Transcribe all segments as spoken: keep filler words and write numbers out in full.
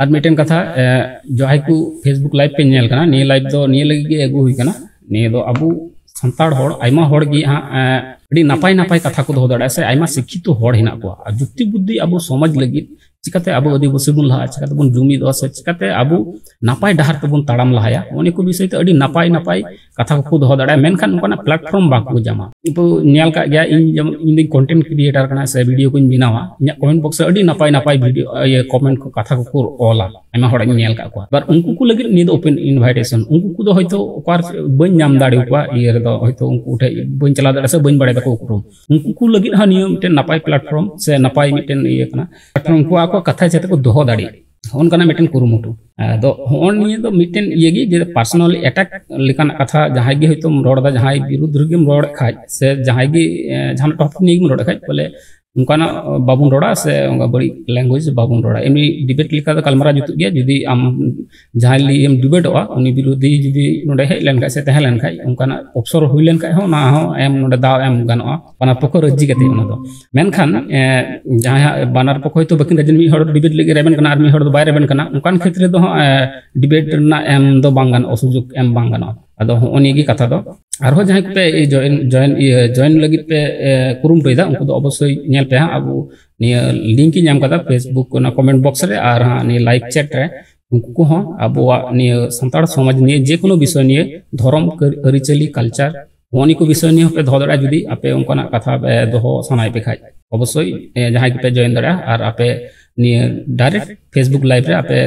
ᱟᱨ ᱢᱤᱫᱴᱮᱱ ᱠᱟᱛᱷᱟ, ᱮ, ᱡᱟᱦᱟᱸᱭ ᱠᱚ Facebook live ᱯᱮ ᱧᱮᱞ ᱠᱟᱱᱟ, ᱱᱤᱭᱟᱹ live ᱫᱚ ᱱᱤᱭᱟᱹ ᱞᱟᱹᱜᱤᱫ ᱜᱮ ᱟᱹᱜᱩ ᱦᱩᱭ ᱠᱟᱱᱟ᱾ ᱱᱤᱭᱟᱹ ᱫᱚ ᱟᱵᱚ ᱥᱟᱱᱛᱟᱲ ᱦᱚᱲ ᱟᱭᱢᱟ ᱦᱚᱲ ᱜᱮ ᱦᱟᱸᱜ, ᱮ, ᱟᱹᱰᱤ ᱱᱟᱯᱟᱭ ᱱᱟᱯᱟᱭ ᱠᱟᱛᱷᱟ ᱠᱚ ᱫᱚᱦᱚ ᱫᱟᱲᱮᱭᱟᱜᱼᱟ, ᱥᱮ ᱟᱭᱢᱟ ᱥᱤᱠᱠᱷᱤᱛᱚ ᱦᱚᱲ ᱦᱮᱱᱟᱜ ᱠᱚᱣᱟ᱾ ᱟᱨ ᱡᱩᱠᱛᱤ ᱵᱩᱫᱽᱫᱷᱤ ᱟᱵᱚ ᱥᱚᱢᱟᱡᱽ ᱞᱟᱹᱜᱤᱫ ᱪᱤᱠᱟᱛᱮ ᱟᱵᱚ ᱟᱹᱫᱤᱵᱟᱹᱥᱤ ᱵᱚᱱ ᱞᱟᱦᱟᱜᱼᱟ, ᱪᱤᱠᱟᱛᱮ ᱵᱚᱱ ᱡᱩᱢᱤᱫᱚᱜᱼᱟ, ᱥᱮ ᱪᱤᱠᱟᱛᱮ ᱟᱵᱚ ᱱᱟᱯᱟᱭ ᱰᱟᱦᱟᱨ ᱛᱮᱵᱚᱱ ᱛᱟᱲᱟᱢ ᱞᱟᱦᱟᱭᱟ, ᱚᱱᱟ ᱠᱚ ᱵᱤᱥᱚᱭ ᱛᱮ ᱟᱹᱰᱤ ᱱᱟᱯᱟᱭ ᱱᱟᱯᱟᱭ ᱠᱟᱛᱷᱟ ᱠᱚᱠᱚ ᱫᱚᱦᱚ ᱫᱟᱲᱮᱭᱟᱜᱼᱟ, ᱢᱮᱱᱠᱷᱟᱱ ᱚᱱᱠᱟᱱᱟᱜ platform ᱵᱟᱠᱚ ᱧᱟᱢᱟ᱾ ᱤᱧ ᱠᱚ ᱧᱮᱞ ᱠᱟᱜ ᱜᱮᱭᱟ, ᱤᱧ ᱡᱮᱢᱚᱱ, ᱤᱧ ᱫᱚᱧ content creator ᱠᱟᱱᱟ ᱥᱮ video ᱠᱚᱧ ᱵᱮᱱᱟᱣᱟ, ᱤᱧᱟᱹᱜ comment box ᱨᱮ ᱟᱹᱰᱤ ᱱᱟᱯᱟᱭ ᱱᱟᱯᱟᱭ video, ᱤᱭᱟᱹ, comment ᱠᱚ, ᱠᱟᱛᱷᱟ ᱠᱚᱠᱚ ᱚᱞᱟ, ᱟᱭᱢᱟ ᱦᱚᱲᱟᱜ ᱤᱧ ᱧᱮᱞ ᱠᱟᱜ ᱠᱚᱣᱟ᱾ ᱟᱵᱟᱨ ᱩᱱᱠᱩ ᱠᱚ ᱞᱟᱹᱜᱤᱫ ᱱᱤᱭᱟᱹ ᱫᱚ open invitation, ᱩᱱᱠᱩ ᱠᱚᱫᱚ ᱦᱚᱭᱛᱳ ᱚᱠᱟ ᱨᱮ ᱵᱟᱹᱧ ᱧᱟᱢ ᱫᱟᱲᱮ ᱟᱠᱚᱣᱟ, ᱤᱭᱟᱹ ᱨᱮᱫᱚ ᱦᱚᱭᱛᱳ ᱩᱱᱠᱩ ᱴᱷᱮᱡ ᱵᱟᱹᱧ ᱪᱟᱞᱟᱣ ᱫᱟᱲᱮᱭᱟᱜᱼᱟ ᱥᱮ ᱵᱟᱹᱧ ᱵᱟᱲᱟᱭ ᱛᱟᱠᱚ ᱩᱯᱨᱩᱢ, ᱩᱱᱠᱩ ᱠᱚ ᱞᱟᱹᱜᱤᱫ ᱦᱚᱸ ᱱᱤᱭᱟᱹ ᱢᱤᱫᱴᱮᱱ ᱱᱟᱯᱟᱭ platform ᱥᱮ ᱱᱟᱯᱟᱭ ᱢᱤᱫᱴᱮᱱ ᱤᱭᱟᱹ ᱠᱟᱱᱟ, platform ᱩᱱᱠᱩ ᱟᱠᱚᱣᱟᱜ ᱠᱟᱛᱷᱟ ᱡᱟᱛᱮ ᱠᱚ ᱫᱚᱦᱚ ᱫᱟᱲᱮᱭᱟᱜ᱾ ᱚᱱᱠᱟᱱᱟᱜ ᱢᱤᱫᱴᱮᱱ ᱠᱩᱨᱩᱢᱩᱴᱩ᱾ ᱟᱫᱚ ᱦᱚᱸᱜᱼᱚ ᱱᱤᱭᱟᱹ ᱫᱚ ᱢᱤᱫᱴᱮᱱ ᱤᱭᱟᱹ ᱜᱮ, ᱡᱮ personal attack ᱞᱮᱠᱟᱱᱟᱜ ᱠᱟᱛᱷᱟ, ᱡᱟᱦᱟᱸᱭ ᱜᱮ ᱦᱚᱭᱛᱳᱢ ᱨᱚᱲ ᱮᱫᱟ, ᱡᱟᱦᱟᱸᱭ ᱵᱤᱨᱩᱫᱽ ᱨᱮᱜᱮᱢ ᱨᱚᱲᱮᱫ ᱠᱷᱟᱡ, ᱥᱮ ᱡᱟᱦᱟᱸᱭ ᱜᱮ, ᱮ, ᱡᱟᱦᱟᱱᱟᱜ topic ᱱᱤᱭᱮ ᱜᱮᱢ ᱨᱚᱲᱮᱫ ᱠᱷᱟᱡ, ᱵᱚᱞᱮ ᱚᱱᱠᱟᱱᱟᱜ ᱵᱟᱵᱚᱱ ᱨᱚᱲᱟ, ᱥᱮ ᱚᱱᱠᱟ ᱵᱟᱹᱲᱤᱡ language ᱵᱟᱵᱚᱱ ᱨᱚᱲᱟ᱾ ᱮᱢᱱᱤ debate ᱞᱮᱠᱟ ᱫᱚ ᱜᱟᱞᱢᱟᱨᱟᱣ ᱡᱩᱛᱩᱜ ᱜᱮᱭᱟ, ᱡᱩᱫᱤ ᱟᱢ ᱡᱟᱦᱟᱸᱭ ᱞᱟᱹᱭ ᱮᱢ debateᱚᱜᱼᱟ, ᱩᱱᱤ ᱵᱤᱨᱩᱫᱷᱤ ᱡᱩᱫᱤ ᱱᱚᱰᱮ ᱦᱮᱡ ᱞᱮᱱᱠᱷᱟᱡ ᱥᱮ ᱛᱟᱦᱮᱸ ᱞᱮᱱᱠᱷᱟᱡ, ᱚᱱᱠᱟᱱᱟᱜ ᱚᱯᱥᱚᱨ ᱦᱩᱭ ᱞᱮᱱᱠᱷᱟᱡ ᱦᱚᱸ ᱚᱱᱟ ᱦᱚᱸ ᱮᱢ, ᱱᱚᱰᱮ ᱫᱟᱣ ᱮᱢ ᱜᱟᱱᱚᱜᱼᱟ, ᱵᱟᱱᱟᱨ ᱯᱚᱠᱷᱚ ᱨᱟᱹᱡᱤ ᱠᱟᱛᱮ ᱚᱱᱟ ᱫᱚ᱾ ᱢᱮᱱᱠᱷᱟᱱ, ᱮ, ᱡᱟᱦᱟᱸᱭ ᱦᱟᱸᱜ ᱵᱟᱱᱟᱨ ᱯᱚᱠᱷᱚ ᱦᱚᱭᱛᱳ ᱵᱟᱹᱠᱤᱱ ᱨᱟᱹᱡᱤ, ᱢᱤᱫ ᱦᱚᱲ debate ᱞᱟᱹᱜᱤᱫ ᱨᱮᱵᱮᱱ ᱠᱟᱱᱟ ᱟᱨ ᱢᱤᱫ ᱦᱚᱲ ᱫᱚ ᱵᱟᱭ ᱨᱮᱵᱮᱱ ᱠᱟᱱᱟ, ᱚᱱᱠᱟᱱ ᱠᱷᱮᱛᱨᱮ ᱫᱚ ᱦᱟᱸᱜ, ᱮ, debate ᱨᱮᱱᱟᱜ ᱮᱢ ᱫᱚ ᱵᱟᱝ ᱜᱟᱱᱚᱜᱼᱟ, ᱥᱩᱡᱳᱜᱽ ᱮᱢ ᱵᱟᱝ ᱜᱟᱱᱚᱜᱼᱟ᱾ ᱟᱫᱚ ᱦᱚᱸᱜᱼᱚ ᱱᱤᱭᱟᱹ ᱜᱮ ᱠᱟᱛᱷᱟ ᱫᱚ᱾ ᱟᱨᱦᱚᱸ ᱡᱟᱦᱟᱸᱭ ᱠᱚᱯᱮ join, join, ᱤᱭᱟᱹ, join ᱞᱟᱹᱜᱤᱫ ᱯᱮ, ᱮ, ᱠᱩᱨᱩᱢᱩᱴᱩᱭᱮᱫᱟ, ᱩᱱᱠᱩ ᱫᱚ ᱚᱵᱚᱥᱥᱳᱭ ᱧᱮᱞ ᱯᱮ ᱦᱟᱸᱜ, ᱟᱵᱚ ᱱᱤᱭᱟᱹ link ᱤᱧ ᱮᱢ ᱠᱟᱫᱟ Facebook ᱚᱱᱟ comment box ᱨᱮ, ᱟᱨ ᱦᱟᱸᱜ ᱱᱤᱭᱟᱹ live chat ᱨᱮ᱾ ᱩᱱᱠᱩ ᱠᱚᱦᱚᱸ ᱟᱵᱚᱣᱟᱜ ᱱᱤᱭᱟᱹ ᱥᱟᱱᱛᱟᱲ ᱥᱚᱢᱟᱡᱽ ᱱᱤᱭᱮ ᱡᱮᱠᱳᱱᱳ ᱵᱤᱥᱚᱭ ᱱᱤᱭᱮ, ᱫᱷᱚᱨᱚᱢ, ᱠᱟᱹᱨ-, ᱟᱹᱨᱤᱪᱟᱹᱞᱤ, culture, ᱱᱚᱜᱼᱚ ᱱᱤᱭᱟᱹ ᱠᱚ ᱵᱤᱥᱚᱭ ᱱᱤᱭᱮ ᱦᱚᱸᱯᱮ ᱫᱚᱦᱚ ᱫᱟᱲᱮᱭᱟᱜᱼᱟ, ᱡᱩᱫᱤ ᱟᱯᱮ ᱚᱱᱠᱟᱱᱟᱜ ᱠᱟᱛᱷᱟ ᱯᱮ ᱫᱚᱦᱚ ᱥᱟᱱᱟᱭᱮᱫ ᱯᱮ ᱠᱷᱟᱡ᱾ ᱚᱵᱚᱥᱥᱳᱭ, ᱮ, ᱡᱟᱦᱟᱸᱭ ᱜᱮᱯᱮ join ᱫᱟᱲᱮᱭᱟᱜᱼᱟ, ᱟᱨ ᱟᱯᱮ ᱱᱤᱭᱟᱹ direct Facebook live ᱨᱮ ᱟᱯᱮ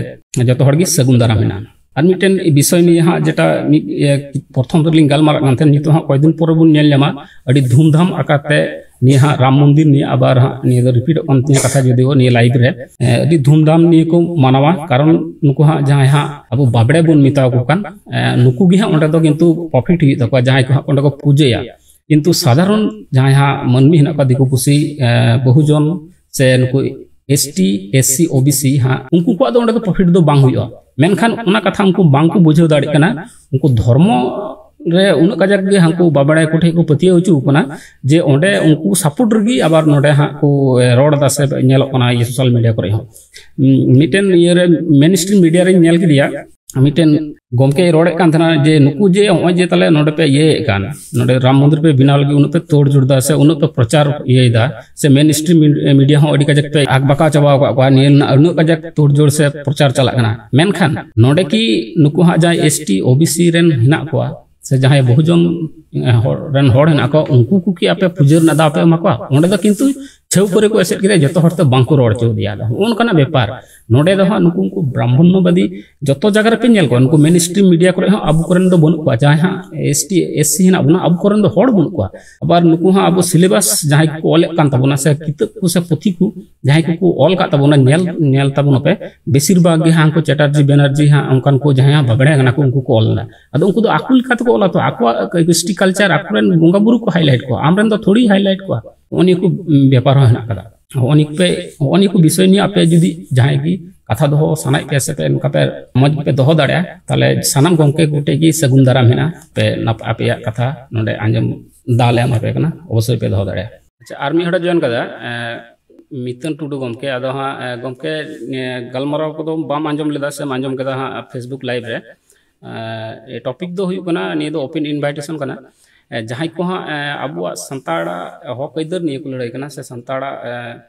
ᱡᱚᱛᱚ ᱦᱚᱲ ᱜᱮ ᱥᱟᱹᱜᱩᱱ ᱫᱟᱨᱟᱢ ᱢᱮᱱᱟᱜᱼᱟ᱾ ᱟᱨ ᱢᱤᱫᱴᱮᱱ ᱵᱤᱥᱚᱭ ᱱᱤᱭᱮ ᱦᱟᱸᱜ, ᱡᱮᱴᱟ ᱢᱤᱫ, ᱮ, ᱯᱨᱚᱛᱷᱚᱢ ᱨᱮᱞᱤᱧ ᱜᱟᱞᱢᱟᱨᱟᱜ ᱠᱟᱱ ᱛᱟᱦᱮᱸᱱ, ᱱᱤᱛᱚᱜ ᱦᱟᱸᱜ ᱠᱚᱭᱮᱠ ᱫᱤᱱ ᱯᱚᱨᱮ ᱵᱚᱱ ᱧᱮᱞ ᱧᱟᱢᱟ ᱟᱹᱰᱤ ᱫᱷᱩᱢᱫᱷᱟᱢ ᱟᱠᱟᱨ ᱛᱮ ᱱᱤᱭᱟᱹ ᱦᱟᱸᱜ ᱨᱟᱢ ᱢᱚᱱᱫᱤᱨ ᱱᱤᱭᱮ ᱟᱵᱟᱨ ᱦᱟᱸᱜ ᱱᱤᱭᱟᱹ ᱫᱚ repeatᱚᱜ ᱠᱟᱱ ᱛᱤᱧᱟᱹ ᱠᱟᱛᱷᱟ, ᱡᱩᱫᱤᱭᱳ ᱱᱤᱭᱟᱹ live ᱨᱮ, ᱮ, ᱟᱹᱰᱤ ᱫᱷᱩᱢᱫᱷᱟᱢ ᱱᱤᱭᱟᱹ ᱠᱚ ᱢᱟᱱᱟᱣᱟ, ᱠᱟᱨᱚᱱ ᱱᱩᱠᱩ ᱦᱟᱸᱜ ᱡᱟᱦᱟᱸᱭ ᱦᱟᱸᱜ ᱟᱵᱚ ᱵᱟᱵᱲᱮ ᱵᱚᱱ ᱢᱮᱛᱟ ᱠᱚ ᱠᱟᱱ, ᱮ, ᱱᱩᱠᱩ ᱜᱮ ᱦᱟᱸᱜ ᱚᱸᱰᱮ ᱫᱚ ᱠᱤᱱᱛᱩ profit ᱦᱩᱭᱩᱜ ᱛᱟᱠᱚᱣᱟ, ᱡᱟᱦᱟᱸᱭ ᱠᱚ ᱦᱟᱸᱜ ᱚᱸᱰᱮ ᱠᱚ ᱯᱩᱡᱟᱹᱭᱟ᱾ ᱠᱤᱱᱛᱩ ᱥᱟᱫᱷᱟᱨᱚᱱ ᱡᱟᱦᱟᱸᱭ ᱦᱟᱸᱜ ᱢᱟᱹᱱᱢᱤ ᱦᱮᱱᱟᱜ ᱠᱚᱣᱟ, ᱫᱤᱠᱩ ᱯᱩᱥᱤ, ᱮ, ᱵᱚᱦᱩᱡᱚᱱ, ᱥᱮ ᱱᱩᱠᱩ ST, SC, OBC ᱦᱟᱸᱜ, ᱩᱱᱠᱩ ᱠᱚᱣᱟᱜ ᱫᱚ ᱚᱸᱰᱮ ᱫᱚ profit ᱫᱚ ᱵᱟᱝ ᱦᱩᱭᱩᱜᱼᱟ᱾ ᱢᱮᱱᱠᱷᱟᱱ ᱚᱱᱟ ᱠᱟᱛᱷᱟ ᱩᱱᱠᱩ ᱵᱟᱝ ᱠᱚ ᱵᱩᱡᱷᱟᱹᱣ ᱫᱟᱲᱮᱭᱟᱜ ᱠᱟᱱᱟ᱾ ᱩᱱᱠᱩ ᱫᱷᱚᱨᱢᱚ ᱨᱮ ᱩᱱᱟᱹᱜ ᱠᱟᱡᱟᱠ ᱜᱮ ᱦᱟᱹᱱᱠᱩ ᱵᱟᱵᱟᱲᱟᱭ ᱠᱚ ᱴᱷᱮᱱ ᱠᱚ ᱯᱟᱹᱛᱭᱟᱹᱣ ᱦᱚᱪᱚ ᱠᱟᱱᱟ ᱡᱮ ᱚᱸᱰᱮ ᱩᱱᱠᱩ ᱥᱟᱯᱳᱨᱴ ᱨᱮᱜᱮ ᱟᱵᱟᱨ ᱱᱚᱰᱮ ᱦᱟᱸᱜ ᱠᱚ ᱨᱚᱲ ᱮᱫᱟ ᱥᱮ ᱧᱮᱞᱚᱜ ᱠᱟᱱᱟ ᱤᱭᱟᱹ ᱥᱳᱥᱟᱞ ᱢᱤᱰᱤᱭᱟ ᱠᱚᱨᱮ ᱦᱚᱸ᱾ ᱢᱤᱫᱴᱮᱱ ᱤᱭᱟᱹᱨᱮ ᱢᱮᱱ ᱥᱴᱨᱤᱢ ᱢᱤᱰᱤᱭᱟ ᱨᱮᱧ ᱧᱮᱞ ᱠᱮᱫᱮᱭᱟ, ᱢᱤᱫᱴᱮᱱ ᱜᱚᱢᱠᱮᱭ ᱨᱚᱲᱮᱫ ᱠᱟᱱ ᱛᱟᱦᱮᱱᱟ ᱡᱮ ᱱᱩᱠᱩ ᱡᱮ ᱱᱚᱜᱼᱚᱭ ᱡᱮ ᱛᱟᱦᱞᱮ ᱱᱚᱰᱮ ᱯᱮ ᱤᱭᱟᱹᱭᱮᱫ ᱠᱟᱱ, ᱱᱚᱰᱮ ᱨᱟᱢ ᱢᱚᱱᱫᱤᱨ ᱯᱮ ᱵᱮᱱᱟᱣ ᱞᱟᱹᱜᱤᱫ ᱩᱱᱟᱹᱜ ᱯᱮ ᱛᱳᱲ ᱡᱳᱲ ᱮᱫᱟ ᱥᱮ ᱩᱱᱟᱹᱜ ᱯᱮ ᱯᱨᱚᱪᱟᱨ ᱤᱭᱟᱹᱭᱮᱫᱟ ᱥᱮ ᱢᱮᱱ ᱥᱴᱨᱤᱢ ᱢᱤᱰᱤᱭᱟ ᱦᱚᱸ ᱟᱹᱰᱤ ᱠᱟᱡᱟᱠ ᱯᱮ ᱟᱠᱵᱟᱠᱟᱣ ᱪᱟᱵᱟᱣ ᱟᱠᱟᱫ ᱠᱚᱣᱟ, ᱱᱤᱭᱟᱹ ᱨᱮᱱᱟᱜ ᱩᱱᱟᱹᱜ ᱠᱟᱡᱟᱠ ᱛᱳᱲ ᱡᱳᱲ ᱥᱮ ᱯᱨᱚᱪᱟᱨ ᱪᱟᱞᱟᱜ ᱠᱟᱱᱟ, ᱢᱮᱱᱠᱷᱟᱱ ᱱᱚᱰᱮ ᱠᱤ ᱱᱩᱠᱩ ᱦᱟᱸᱜ ᱡᱟᱦᱟᱸᱭ S T O B C ᱨᱮᱱ ᱦᱮᱱᱟᱜ ᱠᱚᱣᱟ ᱥᱮ ᱡᱟᱦᱟᱸᱭ ᱵᱚᱦᱩᱡᱚᱱ ᱦᱚᱲ ᱨᱮᱱ ᱦᱚᱲ ᱦᱮᱱᱟᱜ ᱠᱚᱣᱟ, ᱩᱱᱠᱩ ᱠᱚ ᱠᱤ ᱟᱯᱮ ᱯᱩᱡᱟᱹ ᱨᱮᱱᱟᱜ ᱫᱟᱣ ᱯᱮ ᱮᱢᱟ ᱠᱚᱣᱟ? ᱚᱸᱰᱮ ᱫᱚ ᱠᱤᱱᱛᱩ ᱪᱷᱟᱹᱣ ᱠᱚᱨᱮ ᱠᱚ ᱮᱥᱮᱫ ᱠᱮᱫᱟ, ᱡᱚᱛᱚ ᱦᱚᱲ ᱛᱮ ᱵᱟᱝ ᱠᱚ ᱨᱚᱲ ᱦᱚᱪᱚ ᱫᱮᱭᱟ᱾ ᱟᱫᱚ ᱦᱚᱸᱜᱼᱚ ᱱᱚᱝᱠᱟᱱᱟᱜ ᱵᱮᱯᱟᱨ ᱱᱚᱰᱮ ᱫᱚ ᱦᱟᱸᱜ ᱱᱩᱠᱩ, ᱩᱱᱠᱩ ᱵᱨᱟᱦᱢᱚᱱᱱᱚᱵᱟᱫᱤ ᱡᱚᱛᱚ ᱡᱟᱭᱜᱟ ᱨᱮᱯᱮ ᱧᱮᱞ ᱠᱚᱣᱟ, ᱱᱩᱠᱩ ᱢᱮᱱ ᱥᱴᱨᱤᱢ ᱢᱤᱰᱤᱭᱟ ᱠᱚᱨᱮ ᱦᱚᱸ ᱟᱵᱚ ᱠᱚᱨᱮᱱ ᱫᱚ ᱵᱟᱹᱱᱩᱜ ᱠᱚᱣᱟ᱾ ᱡᱟᱦᱟᱸᱭ ᱦᱟᱸᱜ ᱮᱥ ᱴᱤ ᱮᱥ ᱥᱤ ᱦᱮᱱᱟᱜ ᱵᱚᱱᱟ, ᱟᱵᱚ ᱠᱚᱨᱮᱱ ᱫᱚ ᱦᱚᱲ ᱵᱟᱹᱱᱩᱜ ᱠᱚᱣᱟ᱾ ᱟᱵᱟᱨ ᱱᱩᱠᱩ ᱦᱚᱸ ᱟᱵᱚ ᱥᱤᱞᱮᱵᱟᱥ ᱡᱟᱦᱟᱸᱭ ᱠᱚᱠᱚ ᱚᱞᱮᱫ ᱠᱟᱱ ᱛᱟᱵᱚᱱᱟ ᱥᱮ ᱠᱤᱛᱟᱹᱵ ᱠᱚ ᱥᱮ ᱯᱩᱛᱷᱤ ᱠᱚ ᱡᱟᱦᱟᱸᱭ ᱠᱚᱠᱚ ᱚᱞ ᱠᱟᱫ ᱛᱟᱵᱚᱱᱟ, ᱧᱮᱞ, ᱧᱮᱞ ᱛᱟᱵᱚᱱ ᱯᱮ, ᱵᱮᱥᱤᱨ ᱵᱷᱟᱜᱽ ᱜᱮ ᱦᱟᱸᱜ ᱩᱱᱠᱩ ᱪᱮᱴᱟᱨᱡᱤ ᱵᱮᱱᱟᱨᱡᱤ ᱦᱟᱸᱜ ᱚᱱᱠᱟᱱ ᱠᱚ ᱡᱟᱦᱟᱸᱭ ᱦᱟᱸᱜ ᱵᱟᱵᱲᱮ ᱠᱟᱱᱟ ᱠᱚ, ᱩᱱᱠᱩ ᱠᱚ ᱚᱞ ᱮᱫᱟ᱾ ᱟᱫᱚ ᱩᱱᱠᱩ ᱫᱚ ᱟᱠᱚ ᱞᱮᱠᱟ ᱛᱮᱠᱚ ᱚᱞᱟ ᱛᱚ, ᱟᱠᱚᱣᱟᱜ ᱠᱨᱤᱥᱴᱤ ᱠᱟᱞᱪᱟᱨ, ᱟᱠᱚᱨᱮᱱ ᱵᱚᱸᱜᱟ ᱵᱩᱨᱩ ᱠᱚ ᱦᱟᱭᱞᱟᱭᱤᱴ ᱠᱚᱣᱟ, ᱟᱢᱨᱮᱱ ᱫᱚ ᱛᱷᱚᱲᱤ ᱦᱟᱭᱞᱟᱭᱤᱴ ᱠᱚᱣᱟ᱾ ᱦᱚᱸᱜᱼᱚ ᱱᱤᱭᱟᱹ ᱠᱚ ᱵᱮᱯᱟᱨ ᱦᱚᱸ ᱦᱮᱱᱟᱜ ᱠᱟᱫᱟ᱾ ᱦᱚᱸᱜᱼᱚ ᱱᱤᱭᱟᱹ ᱯᱮ, ᱦᱚᱸᱜᱼᱚ ᱱᱤᱭᱟᱹ ᱠᱚ ᱵᱤᱥᱚᱭ ᱱᱤᱭᱮ ᱟᱯᱮ ᱡᱩᱫᱤ ᱡᱟᱦᱟᱸᱭ ᱜᱮ ᱠᱟᱛᱷᱟ ᱫᱚᱦᱚ ᱥᱟᱱᱟᱭᱮᱫ ᱯᱮᱭᱟ ᱥᱮ ᱯᱮ ᱚᱱᱠᱟ ᱯᱮ ᱢᱚᱡᱽ ᱜᱮᱯᱮ ᱫᱚᱦᱚ ᱫᱟᱲᱮᱭᱟᱜᱼᱟ, ᱛᱟᱦᱞᱮ ᱥᱟᱱᱟᱢ ᱜᱚᱢᱠᱮ ᱠᱚᱴᱷᱮᱡ ᱜᱮ ᱥᱟᱹᱜᱩᱱ ᱫᱟᱨᱟᱢ ᱦᱮᱱᱟᱜᱼᱟ᱾ ᱯᱮ ᱱᱟᱯ-, ᱟᱯᱮᱭᱟᱜ ᱠᱟᱛᱷᱟ ᱱᱚᱰᱮ ᱟᱸᱡᱚᱢ ᱫᱟᱣ ᱞᱮ ᱮᱢᱟ ᱯᱮ ᱠᱟᱱᱟ, ᱚᱵᱚᱥᱥᱳᱭ ᱯᱮ ᱫᱚᱦᱚ ᱫᱟᱲᱮᱭᱟᱜᱼᱟ᱾ ᱟᱪᱪᱷᱟ, ᱟᱨ ᱢᱤᱫ ᱦᱚᱲᱮ ᱡᱚᱭᱮᱱ ᱠᱟᱫᱟ, ᱮᱸ, ᱢᱤᱛᱟᱹᱱ ᱴᱩᱰᱩ ᱜᱚᱢᱠᱮ᱾ ᱟᱫᱚ ᱦᱟᱸᱜ, ᱮᱸ, ᱜᱚᱢᱠᱮ, ᱮᱸ, ᱜᱟᱞᱢᱟᱨᱟᱣ ᱠᱚᱫᱚ ᱵᱟᱢ ᱟᱸᱡᱚᱢ ᱞᱮᱫᱟ ᱥᱮᱢ ᱟᱸᱡᱚᱢ ᱠᱮᱫᱟ ᱦᱟᱸᱜ Facebook live ᱨᱮ? ᱮᱸ, ᱴᱚᱯᱤᱠ ᱫᱚ ᱦᱩᱭᱩᱜ ᱠᱟᱱᱟ, ᱱᱤᱭᱟᱹ ᱫᱚ ᱳᱯᱮᱱ ᱤᱱᱵᱷᱟᱭᱴᱮᱥᱚᱱ ᱠᱟᱱᱟ᱾ ᱮᱸ, ᱡᱟᱦᱟᱸᱭ ᱠᱚ ᱦᱟᱸᱜ, ᱮᱸ, ᱟᱵᱚᱣᱟᱜ ᱥᱟᱱᱛᱟᱲᱟᱜ ᱦᱚᱠ ᱟᱹᱭᱫᱟᱹᱨ ᱱᱤᱭᱟᱹ ᱠᱚ ᱞᱟᱹᱲᱦᱟᱹᱭ ᱠᱟᱱᱟ ᱥᱮ ᱥᱟᱱᱛᱟᱲᱟᱜ,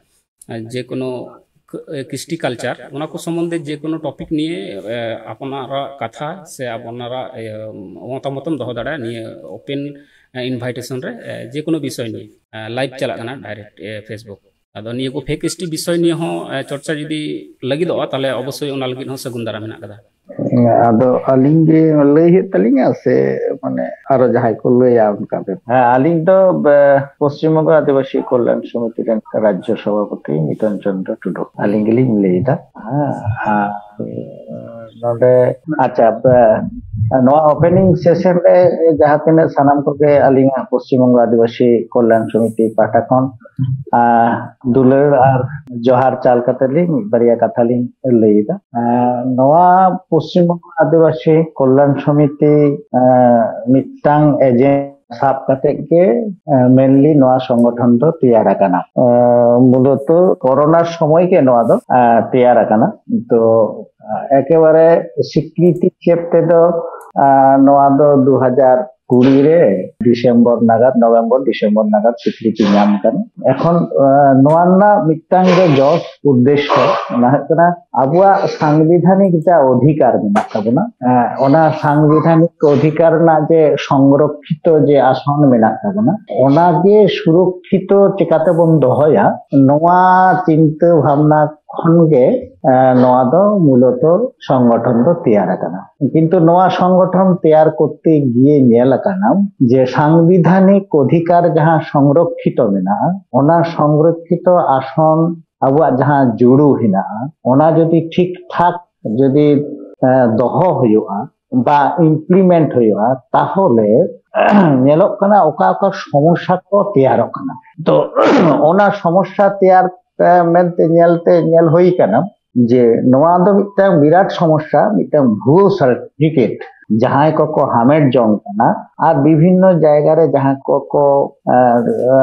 ᱮᱸ, ᱡᱮᱠᱳᱱᱳ ᱠ-, ᱠᱨᱤᱥᱴᱤ ᱠᱟᱞᱪᱟᱨ, ᱚᱱᱟ ᱠᱚ ᱥᱚᱢᱵᱚᱱᱫᱷᱮ ᱡᱮᱠᱳᱱᱳ ᱴᱚᱯᱤᱠ ᱱᱤᱭᱮ, ᱮ, ᱟᱯᱱᱟᱨᱟᱜ ᱠᱟᱛᱷᱟ ᱥᱮ ᱟᱯᱱᱟᱨᱟᱜ, ᱤᱭᱟᱹ, ᱢᱚᱛᱟᱢᱚᱛ ᱮᱢ ᱫᱚᱦᱚ ᱫᱟᱲᱮᱭᱟᱜᱼᱟ ᱱᱤᱭᱟᱹ ᱳᱯᱮᱱ, ᱮ, ᱤᱱᱵᱷᱟᱭᱴᱮᱥᱚᱱ ᱨᱮ, ᱮ, ᱡᱮᱠᱳᱱᱳ ᱵᱤᱥᱚᱭ ᱱᱤᱭᱮ, ᱮ, ᱞᱟᱭᱤᱵᱷ ᱪᱟᱞᱟᱜ ᱠᱟᱱᱟ ᱰᱟᱭᱨᱮᱠᱴ, ᱮ, Facebook᱾ ᱟᱫᱚ ᱱᱤᱭᱟᱹ ᱠᱚ ᱯᱷᱮᱠ ᱮᱥ ᱴᱤ ᱵᱤᱥᱚᱭ ᱱᱤᱭᱮ ᱦᱚᱸ, ᱮ, ᱪᱚᱨᱪᱟ ᱡᱩᱫᱤ ᱞᱟᱹᱜᱤᱫᱚᱜᱼᱟ, ᱛᱟᱦᱚᱞᱮ ᱚᱵᱚᱥᱥᱳᱭ ᱚᱱᱟ ᱞᱟᱹᱜᱤᱫ ᱦᱚᱸ ᱥᱟᱹᱜᱩᱱ ᱫᱟᱨᱟᱢ ᱢᱮᱱᱟᱜ ᱠᱟᱫᱟ᱾ ᱟᱫᱚ ᱟᱹᱞᱤᱧ ᱜᱮ ᱞᱟᱹᱭ ᱦᱩᱭᱩᱜ ᱛᱟᱹᱞᱤᱧᱟ ᱥᱮ ᱢᱟᱱᱮ ᱟᱨᱚ ᱡᱟᱦᱟᱸᱭ ᱠᱚ ᱞᱟᱹᱭᱟ ᱚᱱᱠᱟ ᱵᱮᱯᱟᱨ? ᱦᱮᱸ, ᱟᱹᱞᱤᱧ ᱫᱚ, ᱵᱮ-, ᱯᱚᱥᱪᱤᱢ ᱵᱚᱝᱜᱚ ᱟᱹᱫᱤᱵᱟᱹᱥᱤ ᱠᱚᱞᱭᱟᱱ ᱥᱚᱢᱤᱛᱤ ᱨᱮᱱ ᱨᱟᱡᱽᱡᱚ ᱥᱚᱵᱷᱟᱯᱚᱛᱤ ᱢᱤᱛᱚᱱ ᱪᱚᱱᱫᱨᱚ ᱴᱩᱰᱩ, ᱟᱹᱞᱤᱧ ᱜᱮᱞᱤᱧ ᱞᱟᱹᱭ ᱮᱫᱟ᱾ ᱦᱮᱸ, ᱟᱨ ᱱᱚᱰᱮ, ᱟᱪᱪᱷᱟ, ᱵᱮ-, ᱱᱚᱣᱟ ᱳᱯᱮᱱᱤᱝ ᱥᱮᱥᱚᱱ ᱨᱮ ᱡᱟᱦᱟᱸ ᱛᱤᱱᱟᱹᱜ ᱥᱟᱱᱟᱢ ᱠᱚᱜᱮ ᱟᱹᱞᱤᱧᱟᱜ ᱯᱚᱥᱪᱤᱢ ᱵᱚᱝᱜᱚ ᱟᱹᱫᱤᱵᱟᱹᱥᱤ ᱠᱚᱞᱭᱟᱱ ᱥᱚᱢᱤᱛᱤ ᱯᱟᱦᱴᱟ ᱠᱷᱚᱱ, ᱟᱨ, ᱫᱩᱞᱟᱹᱲ ᱟᱨ ᱡᱚᱦᱟᱨ ᱪᱟᱞ ᱠᱟᱛᱮ ᱞᱤᱧ ᱢᱤᱫ ᱵᱟᱨᱭᱟ ᱠᱟᱛᱷᱟ ᱞᱤᱧ ᱞᱟᱹᱭ ᱮᱫᱟ᱾ ᱟᱨ, ᱱᱚᱣᱟ ᱯᱚᱥᱪᱤᱢ ᱵᱚᱝᱜᱚ ᱟᱹᱫᱤᱵᱟᱹᱥᱤ ᱠᱚᱞᱭᱟᱱ ᱥᱚᱢᱤᱛᱤ, ᱟᱨ, ᱢᱤᱫᱴᱟᱝ ᱮᱡᱮᱱᱴ ᱥᱟᱵ ᱠᱟᱛᱮ ᱜᱮ, ᱟᱨ, ᱢᱮᱱᱞᱤ ᱱᱚᱣᱟ ᱥᱚᱝᱜᱚᱴᱷᱚᱱ ᱫᱚ ᱛᱮᱭᱟᱨ ᱟᱠᱟᱱᱟ᱾ ᱟᱨ, ᱢᱩᱞᱚᱛᱚ ᱠᱚᱨᱳᱱᱟ ᱥᱚᱢᱚᱭ ᱜᱮ ᱱᱚᱣᱟ ᱫᱚ, ᱟᱨ, ᱛᱮᱭᱟᱨ ᱟᱠᱟᱱᱟ᱾ ᱛᱚ, ᱟᱨ, ᱮᱠᱮᱵᱟᱨᱮ ᱥᱤᱠᱨᱤᱛᱤ ᱦᱤᱥᱟᱹᱵ ᱛᱮᱫᱚ, ᱟᱨ, ᱱᱚᱣᱟ ᱫᱚ ᱫᱩ ᱦᱟᱡᱟᱨ ᱠᱩᱲᱤ ᱨᱮ ᱰᱤᱥᱮᱢᱵᱚᱨ ᱱᱟᱜᱟᱫ, ᱱᱚᱵᱷᱮᱢᱵᱚᱨ ᱰᱤᱥᱮᱢᱵᱚᱨ ᱱᱟᱜᱟᱫ ᱥᱤᱠᱨᱤᱛᱤ ᱧᱟᱢ ᱠᱟᱱᱟ᱾ ᱮᱠᱷᱚᱱ, ᱟᱨ, ᱱᱚᱣᱟ ᱨᱮᱱᱟᱜ ᱢᱤᱫᱴᱟᱝ ᱜᱮ ᱡᱚᱥ ᱩᱫᱽᱫᱮᱥᱥᱚ, ᱚᱱᱟ ᱦᱩᱭᱩᱜ ᱠᱟᱱᱟ ᱟᱵᱚᱣᱟᱜ ᱥᱟᱝᱵᱤᱫᱷᱟᱱᱤᱠ ᱡᱟ ᱚᱫᱷᱤᱠᱟᱨ ᱢᱮᱱᱟᱜ ᱛᱟᱵᱚᱱᱟ, ᱟᱨ, ᱚᱱᱟ ᱥᱟᱝᱵᱤᱫᱷᱟᱱᱤᱠ ᱚᱫᱷᱤᱠᱟᱨ ᱨᱮᱱᱟᱜ ᱡᱮ ᱥᱚᱝᱨᱚᱠᱠᱷᱤᱛᱚ ᱡᱮ ᱟᱥᱚᱱ ᱢᱮᱱᱟᱜ ᱛᱟᱵᱚᱱᱟ, ᱚᱱᱟᱜᱮ ᱥᱩᱨᱚᱠᱠᱷᱤᱛᱚ ᱪᱤᱠᱟᱛᱮᱵᱚᱱ ᱫᱚᱦᱚᱭᱟ, ᱱᱚᱣᱟ ᱪᱤᱱᱛᱟᱹ ᱵᱷᱟᱵᱽᱱᱟ ᱠᱷᱚᱱ ᱜᱮ, ᱮ, ᱱᱚᱣᱟ ᱫᱚ ᱢᱩᱞᱚᱛᱚ ᱥᱚᱝᱜᱚᱴᱷᱚᱱ ᱫᱚ ᱛᱮᱭᱟᱨ ᱟᱠᱟᱱᱟ᱾ ᱠᱤᱱᱛᱩ ᱱᱚᱣᱟ ᱥᱚᱝᱜᱚᱴᱷᱚᱱ ᱛᱮᱭᱟᱨ ᱠᱚᱨᱛᱮ ᱜᱤᱭᱮ ᱧᱮᱞ ᱟᱠᱟᱱᱟ ᱡᱮ ᱥᱟᱝᱵᱤᱫᱷᱟᱱᱤᱠ ᱚᱫᱷᱤᱠᱟᱨ ᱡᱟᱦᱟᱸ ᱥᱚᱝᱨᱚᱠᱠᱷᱤᱛᱚ ᱢᱮᱱᱟᱜᱼᱟ, ᱚᱱᱟ ᱥᱚᱝᱨᱚᱠᱠᱷᱤᱛᱚ ᱟᱥᱚᱱ ᱟᱵᱚᱣᱟᱜ ᱡᱟᱦᱟᱸ ᱡᱩᱲᱩ ᱦᱮᱱᱟᱜᱼᱟ, ᱚᱱᱟ ᱡᱩᱫᱤ ᱴᱷᱤᱠ ᱴᱷᱟᱠ ᱡᱩᱫᱤ, ᱮ, ᱫᱚᱦᱚ ᱦᱩᱭᱩᱜᱼᱟ ᱵᱟ ᱤᱢᱯᱞᱤᱢᱮᱱᱴ ᱦᱩᱭᱩᱜᱼᱟ, ᱛᱟᱦᱚᱞᱮ ᱧᱮᱞᱚᱜ ᱠᱟᱱᱟ ᱚᱠᱟ ᱚᱠᱟ ᱥᱚᱢᱚᱥᱥᱟ ᱠᱚ ᱛᱮᱭᱟᱨᱚᱜ ᱠᱟᱱᱟ᱾ ᱛᱚ ᱚᱱᱟ ᱥᱚᱢᱚᱥᱥᱟ ᱛᱮᱭᱟᱨ, ᱮ, ᱢᱮᱱᱛᱮ ᱧᱮᱞᱛᱮ ᱧᱮᱞ ᱦᱩᱭ ᱠᱟᱱᱟ ᱡᱮ ᱱᱚᱣᱟ ᱫᱚ ᱢᱤᱫᱴᱟᱝ ᱵᱤᱨᱟᱴ ᱥᱚᱢᱚᱥᱥᱟ, ᱢᱤᱫᱴᱟᱝ ᱵᱷᱩᱣᱟᱹ ᱥᱟᱨᱴᱤᱯᱷᱤᱠᱮᱴ ᱡᱟᱦᱟᱸᱭ ᱠᱚᱠᱚ ᱦᱟᱢᱮᱴ ᱡᱚᱝ ᱠᱟᱱᱟ, ᱟᱨ ᱵᱤᱵᱷᱤᱱᱱᱚ ᱡᱟᱭᱜᱟ ᱨᱮ ᱡᱟᱦᱟᱸ ᱠᱚᱠᱚ, ᱮ, ᱮ,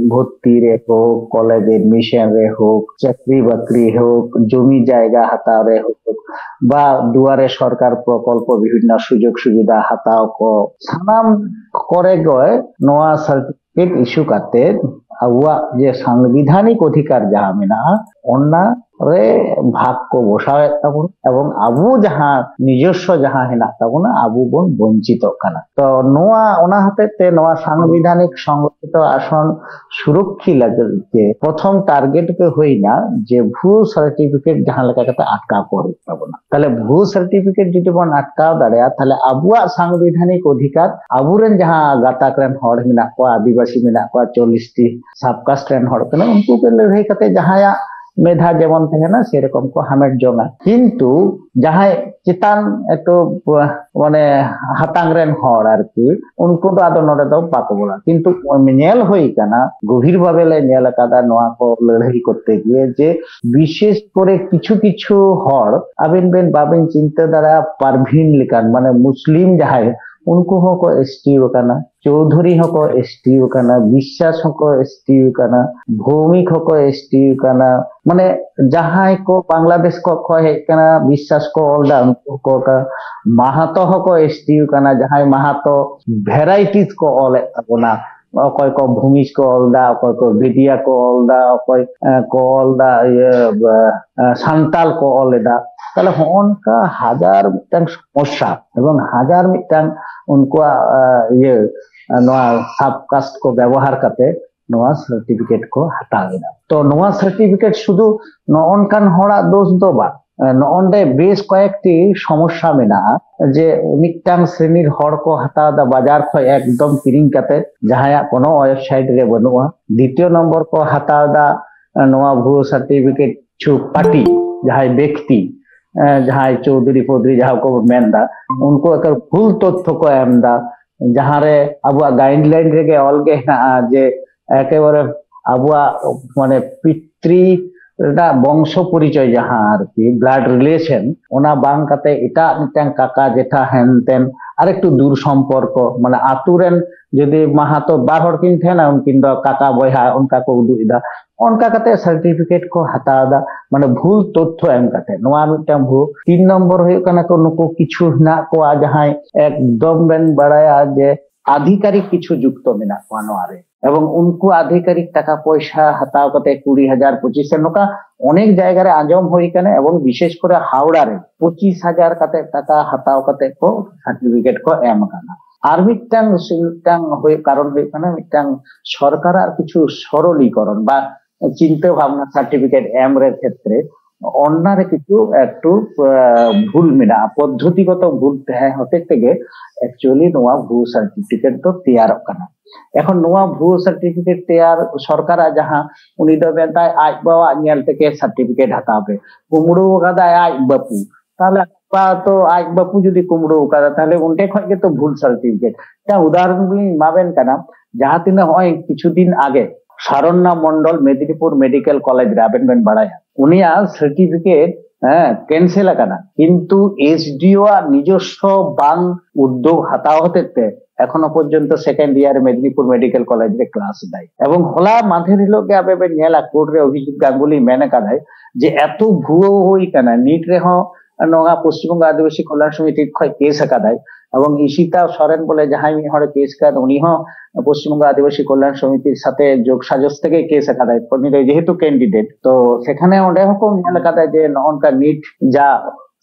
ᱵᱷᱚᱨᱛᱤ ᱨᱮ ᱦᱳᱠ, ᱠᱚᱞᱮᱡᱽ ᱮᱰᱢᱤᱥᱚᱱ ᱨᱮ ᱦᱳᱠ, ᱪᱟᱹᱠᱨᱤ ᱵᱟᱹᱠᱨᱤ ᱦᱳᱠ, ᱡᱚᱢᱤ ᱡᱟᱭᱜᱟ ᱦᱟᱛᱟᱣ ᱨᱮ ᱦᱳᱠ, ᱵᱟ ᱫᱩᱣᱟᱨᱮ ᱥᱚᱨᱠᱟᱨ ᱯᱨᱚᱠᱚᱞᱯᱚ ᱵᱤᱵᱷᱤᱱᱱᱚ ᱥᱩᱡᱳᱜᱽ ᱥᱩᱵᱤᱫᱷᱟ ᱦᱟᱛᱟᱣ ᱠᱚ, ᱥᱟᱱᱟᱢ ᱠᱚᱨᱮ ᱜᱮ ᱱᱚᱣᱟ ᱥᱟᱨᱴᱤᱯᱷᱤᱠᱮᱴ ᱤᱥᱩ ᱠᱟᱛᱮ ᱟᱵᱚᱣᱟᱜ ᱡᱮ ᱥᱟᱝᱵᱤᱫᱷᱟᱱᱤᱠ ᱚᱫᱷᱤᱠᱟᱨ ᱡᱟᱦᱟᱸ ᱢᱮᱱᱟᱜᱼᱟ, ᱚᱱᱟ ᱨᱮ ᱵᱷᱟᱜᱽ ᱠᱚ ᱵᱚᱥᱟᱣᱮᱫ ᱛᱟᱵᱚᱱᱟ, ᱮᱵᱚᱝ ᱟᱵᱚ ᱡᱟᱦᱟᱸ ᱱᱤᱡᱚᱥᱥᱚ ᱡᱟᱦᱟᱸ ᱦᱮᱱᱟᱜ ᱛᱟᱵᱚᱱᱟ, ᱟᱵᱚ ᱵᱚᱱ ᱵᱚᱧᱪᱤᱛᱚᱜ ᱠᱟᱱᱟ᱾ ᱛᱚ ᱱᱚᱣᱟ, ᱚᱱᱟ ᱦᱚᱛᱮᱡ ᱛᱮ ᱱᱚᱣᱟ ᱥᱟᱝᱵᱤᱫᱷᱟᱱᱤᱠ ᱥᱚᱝᱨᱚᱠᱠᱷᱤᱛᱚ ᱟᱥᱚᱱ ᱥᱩᱨᱚᱠᱠᱷᱤ ᱞᱟᱹᱜᱤᱫ ᱜᱮ ᱯᱨᱚᱛᱷᱚᱢ ᱴᱟᱨᱜᱮᱴ ᱜᱮ ᱦᱩᱭᱱᱟ ᱡᱮ ᱵᱷᱩᱣᱟᱹ ᱥᱟᱨᱴᱤᱯᱷᱤᱠᱮᱴ ᱡᱟᱦᱟᱸ ᱞᱮᱠᱟ ᱠᱟᱛᱮ ᱟᱴᱠᱟᱣ ᱠᱚ ᱦᱩᱭᱩᱜ ᱛᱟᱵᱚᱱᱟ᱾ ᱛᱟᱦᱞᱮ ᱵᱷᱩᱣᱟᱹ ᱥᱟᱨᱴᱤᱯᱷᱤᱠᱮᱴ ᱡᱩᱫᱤ ᱵᱚᱱ ᱟᱴᱠᱟᱣ ᱫᱟᱲᱮᱭᱟᱜᱼᱟ, ᱛᱟᱦᱞᱮ ᱟᱵᱚᱣᱟᱜ ᱥᱟᱝᱵᱤᱫᱷᱟᱱᱤᱠ ᱚᱫᱷᱤᱠᱟᱨ, ᱟᱵᱚᱨᱮᱱ ᱡᱟᱦᱟᱸ ᱜᱟᱛᱟᱠ ᱨᱮᱱ ᱦᱚᱲ ᱢᱮᱱᱟᱜ ᱠᱚᱣᱟ, ᱟᱹᱫᱤᱵᱟᱹᱥᱤ ᱢᱮᱱᱟᱜ ᱠᱚᱣᱟ, ᱪᱚᱞᱞᱤᱥ ᱴᱤ ᱥᱟᱵᱠᱟᱥᱴ ᱨᱮᱱ ᱦᱚᱲ ᱠᱟᱱᱟ, ᱩᱱᱠᱩ ᱠᱚ ᱞᱟᱹᱲᱦᱟᱹᱭ ᱠᱟᱛᱮ ᱡᱟᱦᱟᱸᱭᱟᱜ ᱢᱮᱫᱷᱟ ᱡᱮᱢᱚᱱ ᱛᱟᱦᱮᱱᱟ, ᱥᱮᱨᱚᱠᱚᱢ ᱠᱚ ᱦᱟᱢᱮᱴ ᱡᱚᱝᱟ᱾ ᱠᱤᱱᱛᱩ ᱡᱟᱦᱟᱸᱭ ᱪᱮᱛᱟᱱ ᱮᱠᱴᱩ, ᱟᱸ, ᱢᱟᱱᱮ ᱦᱟᱛᱟᱝ ᱨᱮᱱ ᱦᱚᱲ ᱟᱨᱠᱤ, ᱩᱱᱠᱩ ᱫᱚ ᱟᱫᱚ ᱱᱚᱰᱮ ᱫᱚ ᱵᱟᱠᱚ ᱵᱚᱞᱚᱜᱼᱟ᱾ ᱠᱤᱱᱛᱩ ᱧᱮᱞ ᱦᱩᱭ ᱠᱟᱱᱟ, ᱜᱚᱵᱷᱤᱨ ᱵᱷᱟᱵᱮ ᱞᱮ ᱧᱮᱞ ᱟᱠᱟᱫᱟ ᱱᱚᱣᱟ ᱠᱚ ᱞᱟᱹᱲᱦᱟᱹᱭ ᱠᱚᱨᱛᱮ ᱜᱤᱭᱮ, ᱡᱮ ᱵᱤᱥᱮᱥ ᱠᱚᱨᱮ ᱠᱤᱪᱷᱩ ᱠᱤᱪᱷᱩ ᱦᱚᱲ, ᱟᱵᱮᱱ ᱵᱮᱱ ᱵᱟᱵᱮᱱ ᱪᱤᱱᱛᱟᱹ ᱫᱟᱲᱮᱭᱟᱜᱼᱟ, ᱯᱟᱨᱵᱷᱤᱱ ᱞᱮᱠᱟᱱ, ᱢᱟᱱᱮ ᱢᱩᱥᱞᱤᱢ ᱡᱟᱦᱟᱸᱭ, ᱩᱱᱠᱩ ᱦᱚᱸᱠᱚ ᱮᱥ ᱴᱤ ᱟᱠᱟᱱᱟ, ᱪᱳᱣᱫᱷᱩᱨᱤ ᱦᱚᱸᱠᱚ ᱮᱥ ᱴᱤ ᱟᱠᱟᱱᱟ, ᱵᱤᱥᱥᱟᱥ ᱦᱚᱸᱠᱚ ᱮᱥ ᱴᱤ ᱟᱠᱟᱱᱟ, ᱵᱷᱳᱣᱢᱤᱠ ᱦᱚᱸᱠᱚ ᱮᱥ ᱴᱤ ᱟᱠᱟᱱᱟ᱾ ᱢᱟᱱᱮ ᱡᱟᱦᱟᱸᱭ ᱠᱚ ᱵᱟᱝᱞᱟᱫᱮᱥ ᱠᱚ ᱠᱷᱚᱱ ᱦᱮᱡ ᱟᱠᱟᱱᱟ, ᱵᱤᱥᱥᱟᱥ ᱠᱚ ᱚᱞ ᱮᱫᱟ, ᱩᱱᱠᱩ ᱦᱚᱸᱠᱚ ᱚᱞ ᱮᱫᱟ᱾ ᱢᱟᱦᱟᱛᱚ ᱦᱚᱸᱠᱚ ᱮᱥ ᱴᱤ ᱟᱠᱟᱱᱟ, ᱡᱟᱦᱟᱸᱭ ᱢᱟᱦᱟᱛᱚ ᱵᱷᱮᱨᱟᱭᱴᱤᱡᱽ ᱠᱚ ᱚᱞᱮᱫ ᱛᱟᱵᱚᱱᱟ᱾ ᱚᱠᱚᱭ ᱠᱚ ᱵᱷᱩᱢᱤᱡᱽ ᱠᱚ ᱚᱞ ᱮᱫᱟ, ᱚᱠᱚᱭ ᱠᱚ ᱵᱮᱫᱤᱭᱟ ᱠᱚ ᱚᱞ ᱮᱫᱟ, ᱚᱠᱚᱭ, ᱮ, ᱠᱚ ᱚᱞ ᱮᱫᱟ, ᱤᱭᱟᱹ, ᱮ, ᱥᱟᱱᱛᱟᱞ ᱠᱚ ᱚᱞ ᱮᱫᱟ᱾ ᱛᱟᱦᱞᱮ ᱦᱚᱸᱜᱼᱚ ᱱᱚᱝᱠᱟ ᱦᱟᱡᱟᱨ ᱢᱤᱫᱴᱟᱝ ᱥᱚᱢᱚᱥᱥᱟ ᱮᱵᱚᱝ ᱦᱟᱡᱟᱨ ᱢᱤᱫᱴᱟᱝ ᱩᱱᱠᱩᱣᱟᱜ, ᱮ, ᱤᱭᱟᱹ, ᱱᱚᱣᱟ ᱥᱟᱵᱠᱟᱥᱴ ᱠᱚ ᱵᱮᱵᱚᱦᱟᱨ ᱠᱟᱛᱮ ᱱᱚᱣᱟ ᱥᱟᱨᱴᱤᱯᱷᱤᱠᱮᱴ ᱠᱚ ᱦᱟᱛᱟᱣ ᱮᱫᱟ᱾ ᱛᱚ ᱱᱚᱣᱟ ᱥᱟᱨᱴᱤᱯᱷᱤᱠᱮᱴ ᱥᱩᱫᱷᱩ ᱱᱚᱜᱼᱚ ᱱᱚᱝᱠᱟᱱ ᱦᱚᱲᱟᱜ ᱫᱳᱥ ᱫᱚ ᱵᱟᱝ, ᱮ, ᱱᱚᱜᱼᱚ ᱱᱚᱰᱮ ᱵᱮᱥ ᱠᱚᱭᱮᱠᱴᱤ ᱥᱚᱢᱚᱥᱥᱟ ᱢᱮᱱᱟᱜᱼᱟ᱾ ᱡᱮ ᱢᱤᱫᱴᱟᱝ ᱥᱨᱮᱱᱤᱨ ᱦᱚᱲ ᱠᱚ ᱦᱟᱛᱟᱣ ᱮᱫᱟ ᱵᱟᱡᱟᱨ ᱠᱷᱚᱱ ᱮᱠᱫᱚᱢ ᱠᱤᱨᱤᱧ ᱠᱟᱛᱮ, ᱡᱟᱦᱟᱸᱭᱟᱜ ᱠᱳᱱᱳ ᱳᱭᱮᱵᱥᱟᱭᱤᱴ ᱨᱮ ᱵᱟᱹᱱᱩᱜᱼᱟ᱾ ᱫᱤᱛᱤᱭᱚ ᱱᱚᱢᱵᱚᱨ ᱠᱚ ᱦᱟᱛᱟᱣ ᱮᱫᱟ, ᱮ, ᱱᱚᱣᱟ ᱵᱷᱩᱣᱟᱹ ᱥᱟᱨᱴᱤᱯᱷᱤᱠᱮᱴ ᱠᱤᱪᱷᱩ ᱯᱟᱨᱴᱤ, ᱡᱟᱦᱟᱸᱭ ᱵᱮᱠᱛᱤ, ᱮ, ᱡᱟᱦᱟᱸᱭ ᱪᱳᱣᱫᱷᱩᱨᱤ ᱯᱳᱣᱫᱷᱩᱨᱤ ᱡᱟᱦᱟᱸ ᱠᱚ ᱢᱮᱱ ᱮᱫᱟ, ᱩᱱᱠᱩ ᱮᱠᱟᱞ ᱵᱷᱩᱞ ᱛᱚᱛᱛᱷᱚ ᱠᱚ ᱮᱢ ᱮᱫᱟ, ᱡᱟᱦᱟᱸᱨᱮ ᱟᱵᱚᱣᱟᱜ ᱜᱟᱭᱤᱰᱞᱟᱭᱤᱱ ᱨᱮᱜᱮ ᱚᱞ ᱜᱮ ᱦᱮᱱᱟᱜᱼᱟ ᱡᱮ ᱮᱠᱮᱵᱟᱨᱮ ᱟᱵᱚᱣᱟᱜ ᱢᱟᱱᱮ ᱯᱤᱛᱨᱤ ᱨᱮᱱᱟᱜ ᱵᱚᱝᱥᱚ ᱯᱚᱨᱤᱪᱚᱭ, ᱡᱟᱦᱟᱸ ᱟᱨᱠᱤ ᱵᱞᱟᱰ ᱨᱤᱞᱮᱥᱚᱱ, ᱚᱱᱟ ᱵᱟᱝ ᱠᱟᱛᱮ ᱮᱴᱟᱜ ᱢᱤᱫᱴᱟᱝ ᱠᱟᱠᱟ ᱡᱮᱴᱷᱟ ᱦᱮᱱᱛᱮᱱ ᱟᱨ ᱮᱠᱴᱩ ᱫᱩᱨ ᱥᱚᱢᱯᱚᱨᱠᱚ, ᱢᱟᱱᱮ ᱟᱛᱳ ᱨᱮᱱ ᱡᱩᱫᱤ ᱢᱟᱦᱟᱛᱚ ᱵᱟᱨ ᱦᱚᱲ ᱠᱤᱱ ᱛᱟᱦᱮᱱᱟ, ᱩᱱᱠᱤᱱ ᱫᱚ ᱠᱟᱠᱟ ᱵᱚᱭᱦᱟ ᱚᱱᱠᱟ ᱠᱚ ᱩᱫᱩᱜ ᱮᱫᱟ᱾ ᱚᱱᱠᱟ ᱠᱟᱛᱮ ᱥᱟᱨᱴᱤᱯᱷᱤᱠᱮᱴ ᱠᱚ ᱦᱟᱛᱟᱣ ᱮᱫᱟ, ᱢᱟᱱᱮ ᱵᱷᱩᱞ ᱛᱚᱛᱛᱷᱚ ᱮᱢ ᱠᱟᱛᱮ᱾ ᱱᱚᱣᱟ ᱢᱤᱫᱴᱟᱝ ᱵᱷᱩᱞ᱾ ᱛᱤᱱ ᱱᱚᱢᱵᱚᱨ ᱦᱩᱭᱩᱜ ᱠᱟᱱᱟ ᱠᱚ ᱱᱩᱠᱩ ᱠᱤᱪᱷᱩ ᱦᱮᱱᱟᱜ ᱠᱚᱣᱟ ᱡᱟᱦᱟᱸᱭ ᱮᱠᱫᱚᱢ ᱵᱮᱱ ᱵᱟᱲᱟᱭᱟ ᱡᱮ ᱟᱫᱷᱤᱠᱟᱨᱤᱠ ᱠᱤᱪᱷᱩ ᱡᱩᱠᱛᱚ ᱢᱮᱱᱟᱜ ᱠᱚᱣᱟ ᱱᱚᱣᱟ ᱨᱮ, ᱮᱵᱚᱝ ᱩᱱᱠᱩ ᱟᱫᱷᱤᱠᱟᱨᱤᱠ ᱴᱟᱠᱟ ᱯᱚᱭᱥᱟ ᱦᱟᱛᱟᱣ ᱠᱟᱛᱮ ᱠᱩᱲᱤ ᱦᱟᱡᱟᱨ, ᱯᱚᱸᱪᱤᱥ ᱦᱟᱡᱟᱨ, ᱱᱚᱝᱠᱟ ᱚᱱᱮᱠ ᱡᱟᱭᱜᱟ ᱨᱮ ᱟᱸᱡᱚᱢ ᱦᱩᱭ ᱠᱟᱱᱟ, ᱮᱵᱚᱝ ᱵᱤᱥᱮᱥ ᱠᱚᱨᱮ ᱦᱟᱣᱲᱟ ᱨᱮ ᱯᱚᱸᱪᱤᱥ ᱦᱟᱡᱟᱨ ᱠᱟᱛᱮ ᱴᱟᱠᱟ ᱦᱟᱛᱟᱣ ᱠᱟᱛᱮ ᱠᱚ ᱥᱟᱨᱴᱤᱯᱷᱤᱠᱮᱴ ᱠᱚ ᱮᱢ ᱟᱠᱟᱱᱟ᱾ ᱟᱨ ᱢᱤᱫᱴᱟᱝ, ᱢᱤᱫᱴᱟᱝ ᱦᱩᱭᱩᱜ, ᱠᱟᱨᱚᱱ ᱦᱩᱭᱩᱜ ᱠᱟᱱᱟ ᱢᱤᱫᱴᱟᱝ ᱥᱚᱨᱠᱟᱨᱟᱜ ᱠᱤᱪᱷᱩ ᱥᱚᱨᱚᱞᱤᱠᱚᱨᱚᱱ ᱵᱟ ᱪᱤᱱᱛᱟᱹ ᱵᱷᱟᱵᱱᱟ ᱥᱟᱨᱴᱤᱯᱷᱤᱠᱮᱴ ᱮᱢ ᱨᱮ ᱠᱷᱮᱛᱨᱮ ᱚᱱᱟ ᱨᱮ ᱠᱤᱪᱷᱩ ᱮᱠᱴᱩ, ᱟᱸ, ᱵᱷᱩᱞ ᱢᱮᱱᱟᱜᱼᱟ, ᱯᱚᱫᱽᱫᱷᱚᱛᱤᱜᱚᱛᱚ ᱵᱷᱩᱞ ᱛᱟᱦᱮᱸ ᱦᱚᱛᱮᱡ ᱛᱮᱜᱮ ᱮᱠᱪᱩᱭᱮᱞᱤ ᱱᱚᱣᱟ ᱵᱷᱩᱣᱟᱹ ᱥᱟᱨᱴᱤᱯᱷᱤᱠᱮᱴ ᱫᱚ ᱛᱮᱭᱟᱨᱚᱜ ᱠᱟᱱᱟ᱾ ᱮᱠᱷᱚᱱ ᱱᱚᱣᱟ ᱵᱷᱩᱣᱟᱹ ᱥᱟᱨᱴᱤᱯᱷᱤᱠᱮᱴ ᱛᱮᱭᱟᱨ ᱥᱚᱨᱠᱟᱨᱟᱜ ᱡᱟᱦᱟᱸ, ᱩᱱᱤ ᱫᱚ ᱢᱮᱱᱫᱟᱭ ᱟᱡ ᱵᱟᱵᱟᱣᱟᱜ ᱧᱮᱞ ᱛᱮᱜᱮ ᱥᱟᱨᱴᱤᱯᱷᱤᱠᱮᱴ ᱦᱟᱛᱟᱣ ᱯᱮ, ᱠᱩᱢᱵᱽᱲᱩ ᱟᱠᱟᱫᱟᱭ ᱟᱡ ᱵᱟᱹᱯᱩ, ᱛᱟᱦᱞᱮ ᱵᱟᱯᱟ ᱛᱚ ᱟᱡ ᱵᱟᱹᱯᱩ ᱡᱩᱫᱤ ᱠᱩᱢᱵᱽᱲᱩ ᱟᱠᱟᱫᱟ, ᱛᱟᱦᱞᱮ ᱚᱸᱰᱮ ᱠᱷᱚᱱ ᱜᱮᱛᱚ ᱵᱷᱩᱞ ᱥᱟᱨᱴᱤᱯᱷᱤᱠᱮᱴ᱾ ᱢᱤᱫᱴᱟᱝ ᱩᱫᱟᱦᱚᱨᱚᱱ ᱞᱤᱧ ᱮᱢᱟ ᱵᱮᱱ ᱠᱟᱱᱟ, ᱡᱟᱦᱟᱸ ᱛᱤᱱᱟᱹᱜ ᱱᱚᱜᱼᱚᱭ ᱠᱤᱪᱷᱩ ᱫᱤᱱ ᱟᱜᱮ ᱥᱟᱨᱚᱱᱱᱟ ᱢᱚᱱᱰᱚᱞ ᱢᱮᱫᱤᱱᱤᱯᱩᱨ ᱢᱮᱰᱤᱠᱮᱞ ᱠᱚᱞᱮᱡᱽ ᱨᱮ, ᱟᱵᱮᱱ ᱵᱮᱱ ᱵᱟᱲᱟᱭᱟ, ᱩᱱᱤᱭᱟᱜ ᱥᱟᱨᱴᱤᱯᱷᱤᱠᱮᱴ ᱦᱮᱸ ᱠᱮᱱᱥᱮᱞ ᱟᱠᱟᱱᱟ, ᱠᱤᱱᱛᱩ ᱮᱥᱰᱤᱳ ᱟᱜ ᱱᱤᱡᱚᱥᱥᱚ ᱵᱟᱝ ᱩᱫᱽᱫᱳᱜᱽ ᱦᱟᱛᱟᱣ ᱦᱚᱛᱮᱡ ᱛᱮ ᱮᱠᱷᱚᱱᱳ ᱯᱚᱨᱡᱚᱱᱛᱚ second year Medinipur medical college ᱨᱮ ᱠᱞᱟᱥ ᱮᱫᱟᱭ᱾ ᱮᱵᱚᱝ ᱦᱚᱞᱟ ᱢᱟᱫᱷᱮᱨ ᱦᱤᱞᱳᱜ ᱜᱮ ᱟᱵᱮᱱ ᱵᱮᱱ ᱧᱮᱞᱟ, ᱠᱳᱨᱴ ᱨᱮ ᱚᱵᱷᱤᱡᱤᱛ ᱜᱟᱝᱜᱩᱞᱤ ᱢᱮᱱ ᱟᱠᱟᱫᱟᱭ ᱡᱮ ᱮᱛᱚ ᱵᱷᱩᱣᱟᱹ ᱦᱩᱭ ᱟᱠᱟᱱᱟ, ᱱᱤᱴ ᱨᱮᱦᱚᱸ ᱱᱚᱣᱟ ᱯᱚᱥᱪᱤᱢ ᱵᱚᱝᱜᱚ ᱟᱹᱫᱤᱵᱟᱹᱥᱤ ᱠᱚᱞᱭᱟᱱ ᱥᱚᱢᱤᱛᱤ ᱠᱷᱚᱱ ᱠᱮᱥ ᱟᱠᱟᱫᱟᱭ, ᱮᱵᱚᱝ ᱤᱥᱤᱛᱟ ᱥᱚᱨᱮᱱ ᱵᱚᱞᱮ ᱡᱟᱦᱟᱸᱭ ᱢᱤᱫ ᱦᱚᱲᱮ ᱠᱮᱥ ᱟᱠᱟᱫ, ᱩᱱᱤ ᱦᱚᱸ ᱯᱚᱥᱪᱤᱢ ᱵᱚᱝᱜᱚ ᱟᱹᱫᱤᱵᱟᱹᱥᱤ ᱠᱚᱞᱭᱟᱱ ᱥᱚᱢᱤᱛᱤ ᱥᱟᱛᱮ ᱡᱳᱜᱽ ᱥᱟᱡᱚᱥ ᱛᱮᱜᱮ ᱠᱮᱥ ᱟᱠᱟᱫᱟᱭ, ᱩᱱᱤ ᱫᱚ ᱡᱮᱦᱮᱛᱩ ᱠᱮᱱᱰᱤᱰᱮᱴ᱾ ᱛᱚ ᱥᱮᱠᱷᱟᱱᱮ ᱚᱸᱰᱮ ᱦᱚᱸᱠᱚ ᱧᱮᱞ ᱟᱠᱟᱫᱟ ᱡᱮ ᱱᱚᱜᱼᱚ ᱱᱚᱝᱠᱟ ᱱᱤᱴ ᱡᱟ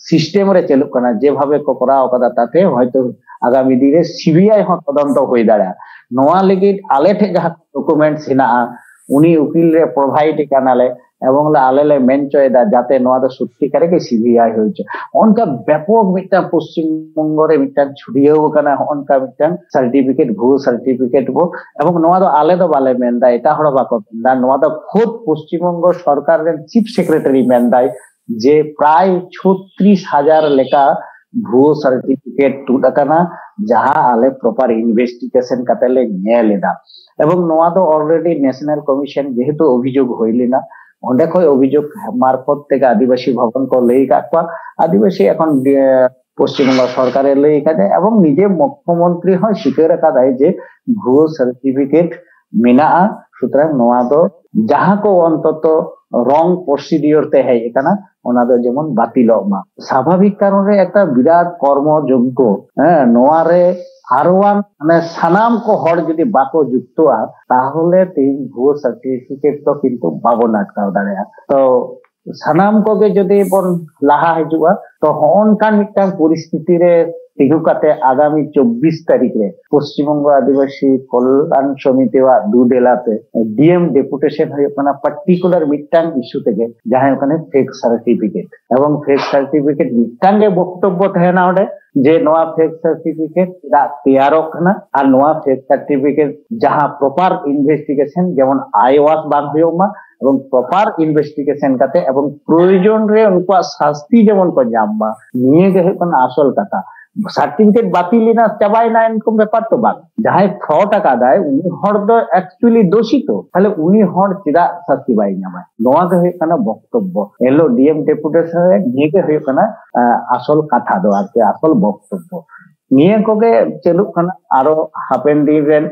ᱥᱤᱥᱴᱮᱢ ᱨᱮ ᱪᱟᱹᱞᱩᱜ ᱠᱟᱱᱟ, ᱡᱮᱵᱷᱟᱵᱮ ᱠᱚ ᱠᱚᱨᱟᱣ ᱟᱠᱟᱫᱟ, ᱛᱟᱛᱮ ᱦᱚᱭᱛᱳ ᱟᱜᱟᱢᱤ ᱫᱤᱱ ᱨᱮ ᱥᱤᱵᱤᱟᱭ ᱦᱚᱸ ᱛᱚᱫᱚᱱᱛᱚ ᱦᱩᱭ ᱫᱟᱲᱮᱭᱟᱜᱼᱟ᱾ ᱱᱚᱣᱟ ᱞᱟᱹᱜᱤᱫ ᱟᱞᱮ ᱴᱷᱮᱱ ᱡᱟᱦᱟᱸ ᱰᱚᱠᱩᱢᱮᱱᱴᱥ ᱦᱮᱱᱟᱜᱼᱟ, ᱩᱱᱤ ᱩᱠᱤᱞ ᱨᱮ ᱯᱨᱚᱵᱷᱟᱭᱤᱰ ᱠᱟᱱᱟᱞᱮ, ᱮᱵᱚᱝ ᱞᱮ, ᱟᱞᱮ ᱞᱮ ᱢᱮᱱ ᱦᱚᱪᱚᱭᱮᱫᱟ ᱡᱟᱛᱮ ᱱᱚᱣᱟ ᱫᱚ ᱥᱚᱛᱭᱤᱠᱟᱨ ᱜᱮ ᱥᱤᱵᱤᱟᱭ ᱦᱩᱭ ᱦᱚᱪᱚ᱾ ᱚᱱᱠᱟ ᱵᱮᱯᱚᱠ ᱢᱤᱫᱴᱟᱝ ᱯᱚᱥᱪᱤᱢ ᱵᱚᱝᱜᱚ ᱨᱮ ᱢᱤᱫᱴᱟᱝ ᱪᱷᱩᱲᱭᱟᱹᱣ ᱟᱠᱟᱱᱟ ᱦᱚᱸᱜᱼᱚ ᱱᱚᱝᱠᱟ ᱢᱤᱫᱴᱟᱝ ᱥᱟᱨᱴᱤᱯᱷᱤᱠᱮᱴ, ᱵᱷᱩᱣᱟᱹ ᱥᱟᱨᱴᱤᱯᱷᱤᱠᱮᱴ ᱵᱚ᱾ ᱮᱵᱚᱝ ᱱᱚᱣᱟ ᱫᱚ ᱟᱞᱮ ᱫᱚ ᱵᱟᱞᱮ ᱢᱮᱱᱫᱟ, ᱮᱴᱟᱜ ᱦᱚᱲ ᱦᱚᱸ ᱵᱟᱠᱚ ᱢᱮᱱᱫᱟ, ᱱᱚᱣᱟ ᱫᱚ ᱠᱷᱩᱫ ᱯᱚᱥᱪᱤᱢ ᱵᱚᱝᱜᱚ ᱥᱚᱨᱠᱟᱨ ᱨᱮᱱ ᱪᱤᱯ ᱥᱮᱠᱨᱮᱴᱟᱨᱤ ᱢᱮᱱᱫᱟᱭ ᱡᱮ ᱯᱨᱟᱭ ᱪᱷᱚᱛᱨᱤᱥ ᱦᱟᱡᱟᱨ ᱞᱮᱠᱟ ᱵᱷᱩᱣᱟᱹ ᱥᱟᱨᱴᱤᱯᱷᱤᱠᱮᱴ ᱛᱩᱫ ᱟᱠᱟᱱᱟ, ᱡᱟᱦᱟᱸ ᱟᱞᱮ ᱯᱨᱚᱯᱟᱨ ᱤᱱᱵᱷᱮᱥᱴᱤᱜᱮᱥᱚᱱ ᱠᱟᱛᱮ ᱞᱮ ᱧᱮᱞ ᱮᱫᱟ᱾ ᱮᱵᱚᱝ ᱱᱚᱣᱟ ᱫᱚ ᱚᱞᱨᱮᱰᱤ ᱱᱮᱥᱱᱟᱞ ᱠᱚᱢᱤᱥᱚᱱ ᱡᱮᱦᱮᱛᱩ ᱚᱵᱷᱤᱡᱳᱜᱽ ᱦᱩᱭ ᱞᱮᱱᱟ, ᱚᱸᱰᱮ ᱠᱷᱚᱱ ᱚᱵᱷᱤᱡᱳᱜᱽ ᱢᱟᱨᱯᱷᱚᱛ ᱛᱮᱜᱮ ᱟᱹᱫᱤᱵᱟᱹᱥᱤ ᱵᱷᱚᱵᱚᱱ ᱠᱚ ᱞᱟᱹᱭ ᱟᱠᱟᱫ ᱠᱚᱣᱟ᱾ ᱟᱹᱫᱤᱵᱟᱹᱥᱤ ᱮᱠᱷᱚᱱ, ᱮ, ᱯᱚᱥᱪᱤᱢ ᱵᱚᱝᱜᱚ ᱥᱚᱨᱠᱟᱨᱮ ᱞᱟᱹᱭ ᱟᱠᱟᱫᱟ ᱮᱵᱚᱝ ᱱᱤᱡᱮ ᱢᱩᱠᱷᱭᱚᱢᱚᱱᱛᱨᱤ ᱦᱚᱸ ᱥᱤᱠᱟᱹᱨ ᱟᱠᱟᱫᱟᱭ ᱡᱮ ᱵᱷᱩᱣᱟᱹ ᱥᱟᱨᱴᱤᱯᱷᱤᱠᱮᱴ ᱢᱮᱱᱟᱜᱼᱟ᱾ ᱥᱩᱛᱚᱨᱟᱝ ᱱᱚᱣᱟ ᱫᱚ ᱡᱟᱦᱟᱸ ᱠᱚ ᱚᱱᱛᱚᱛᱚ ᱨᱚᱝ ᱯᱨᱚᱥᱤᱰᱤᱭᱳᱨ ᱛᱮ ᱦᱮᱡ ᱟᱠᱟᱱᱟ, ᱚᱱᱟ ᱫᱚ ᱡᱮᱢᱚᱱ ᱵᱟᱹᱛᱤᱞᱚᱜ ᱢᱟ᱾ ᱥᱟᱵᱷᱟᱵᱤᱠ ᱠᱟᱨᱚᱱ ᱨᱮ ᱮᱠᱴᱟ ᱵᱤᱨᱟᱴ ᱠᱚᱨᱢᱚ ᱡᱚᱜᱽᱜᱚ, ᱦᱮᱸ, ᱱᱚᱣᱟ ᱨᱮ ᱟᱨᱣᱟᱱ, ᱢᱟᱱᱮ, ᱥᱟᱱᱟᱢ ᱠᱚ ᱦᱚᱲ ᱡᱩᱫᱤ ᱵᱟᱠᱚ ᱡᱩᱠᱛᱚᱜᱼᱟ, ᱛᱟᱦᱚᱞᱮ ᱛᱮᱦᱮᱧ ᱵᱷᱩᱣᱟᱹ ᱥᱟᱨᱴᱤᱯᱷᱤᱠᱮᱴ ᱫᱚ ᱠᱤᱱᱛᱩ ᱵᱟᱵᱚᱱ ᱟᱴᱠᱟᱣ ᱫᱟᱲᱮᱭᱟᱜᱼᱟ᱾ ᱛᱚ ᱥᱟᱱᱟᱢ ᱠᱚᱜᱮ ᱡᱩᱫᱤ ᱵᱚᱱ ᱞᱟᱦᱟ ᱦᱤᱡᱩᱜᱼᱟ, ᱛᱚ ᱦᱚᱸᱜᱼᱚ ᱱᱚᱝᱠᱟᱱ ᱢᱤᱫᱴᱟᱝ ᱯᱚᱨᱤᱥᱛᱷᱤᱛᱤ ᱨᱮ ᱛᱤᱸᱜᱩ ᱠᱟᱛᱮ ᱟᱜᱟᱢᱤ ᱪᱚᱵᱵᱤᱥ ᱛᱟᱹᱨᱤᱠᱷ ᱨᱮ ᱯᱚᱥᱪᱤᱢ ᱵᱚᱝᱜᱚ ᱟᱹᱫᱤᱵᱟᱹᱥᱤ ᱠᱚᱞᱭᱟᱱ ᱥᱚᱢᱤᱛᱤᱣᱟᱜ ᱫᱩᱫᱮᱞᱟ ᱛᱮ ᱰᱤᱮᱢ ᱰᱮᱯᱩᱴᱮᱥᱚᱱ ᱦᱩᱭᱩᱜ ᱠᱟᱱᱟ, ᱯᱟᱨᱴᱤᱠᱩᱞᱟᱨ ᱢᱤᱫᱴᱟᱝ ᱤᱥᱩ ᱛᱮᱜᱮ, ᱡᱟᱦᱟᱸ ᱦᱩᱭᱩᱜ ᱠᱟᱱᱟ ᱯᱷᱮᱠ ᱥᱟᱨᱴᱤᱯᱷᱤᱠᱮᱴ᱾ ᱮᱵᱚᱝ ᱯᱷᱮᱠ ᱥᱟᱨᱴᱤᱯᱷᱤᱠᱮᱴ ᱢᱤᱫᱴᱟᱝ ᱜᱮ ᱵᱚᱠᱛᱚᱵᱵᱚ ᱛᱟᱦᱮᱱᱟ ᱚᱸᱰᱮ, ᱡᱮ ᱱᱚᱣᱟ ᱯᱷᱮᱠ ᱥᱟᱨᱴᱤᱯᱷᱤᱠᱮᱴ ᱪᱮᱫᱟᱜ ᱛᱮᱭᱟᱨᱚᱜ ᱠᱟᱱᱟ ᱟᱨ ᱱᱚᱣᱟ ᱯᱷᱮᱠ ᱥᱟᱨᱴᱤᱯᱷᱤᱠᱮᱴ ᱡᱟᱦᱟᱸ ᱯᱨᱚᱯᱟᱨ ᱤᱱᱵᱷᱮᱥᱴᱤᱜᱮᱥᱚᱱ ᱡᱮᱢᱚᱱ ᱟᱭ ᱳᱣᱟᱥ ᱵᱟᱝ ᱦᱩᱭᱩᱜ ᱢᱟ, ᱮᱵᱚᱝ ᱯᱨᱚᱯᱟᱨ ᱤᱱᱵᱷᱮᱥᱴᱤᱜᱮᱥᱚᱱ ᱠᱟᱛᱮ ᱮᱵᱚᱝ ᱯᱨᱚᱭᱳᱡᱚᱱ ᱨᱮ ᱩᱱᱠᱩᱣᱟᱜ ᱥᱟᱥᱛᱤ ᱡᱮᱢᱚᱱ ᱠᱚ ᱧᱟᱢ ᱢᱟ, ᱱᱤᱭᱟᱹ ᱜᱮ ᱦᱩᱭᱩᱜ ᱠᱟᱱᱟ ᱟᱥᱚᱞ ᱠᱟᱛᱷᱟ᱾ ᱥᱟᱨᱴᱤᱯᱷᱤᱠᱮᱴ ᱵᱟᱹᱛᱤᱞ ᱮᱱᱟ, ᱪᱟᱵᱟᱭᱮᱱᱟ, ᱮᱱᱠᱚᱢ ᱵᱮᱯᱟᱨ ᱛᱚ ᱵᱟᱝ᱾ ᱡᱟᱦᱟᱸᱭ ᱯᱷᱨᱚᱰ ᱟᱠᱟᱫᱟᱭ, ᱩᱱᱤ ᱦᱚᱲ ᱫᱚ ᱮᱠᱪᱩᱭᱮᱞᱤ ᱫᱳᱥᱤᱛᱚ, ᱛᱟᱦᱞᱮ ᱩᱱᱤ ᱦᱚᱲ ᱪᱮᱫᱟᱜ ᱥᱟᱥᱛᱤ ᱵᱟᱭ ᱧᱟᱢᱟ? ᱱᱚᱣᱟ ᱜᱮ ᱦᱩᱭᱩᱜ ᱠᱟᱱᱟ ᱵᱚᱠᱛᱚᱵᱵᱚ᱾ ᱮᱱᱦᱤᱞᱳᱜ ᱰᱤ ᱮᱢ ᱰᱮᱯᱩᱴᱮᱥᱚᱱ ᱨᱮ ᱱᱤᱭᱟᱹ ᱜᱮ ᱦᱩᱭᱩᱜ ᱠᱟᱱᱟ, ᱟᱸ, ᱟᱥᱚᱞ ᱠᱟᱛᱷᱟ ᱫᱚ ᱟᱨᱠᱤ, ᱟᱥᱚᱞ ᱵᱚᱠᱛᱚᱵᱵᱚ᱾ ᱱᱤᱭᱟᱹ ᱠᱚᱜᱮ ᱪᱟᱹᱞᱩᱜ ᱠᱟᱱᱟ᱾ ᱟᱨᱚ ᱦᱟᱯᱮᱱ ᱫᱤᱱ ᱨᱮᱱ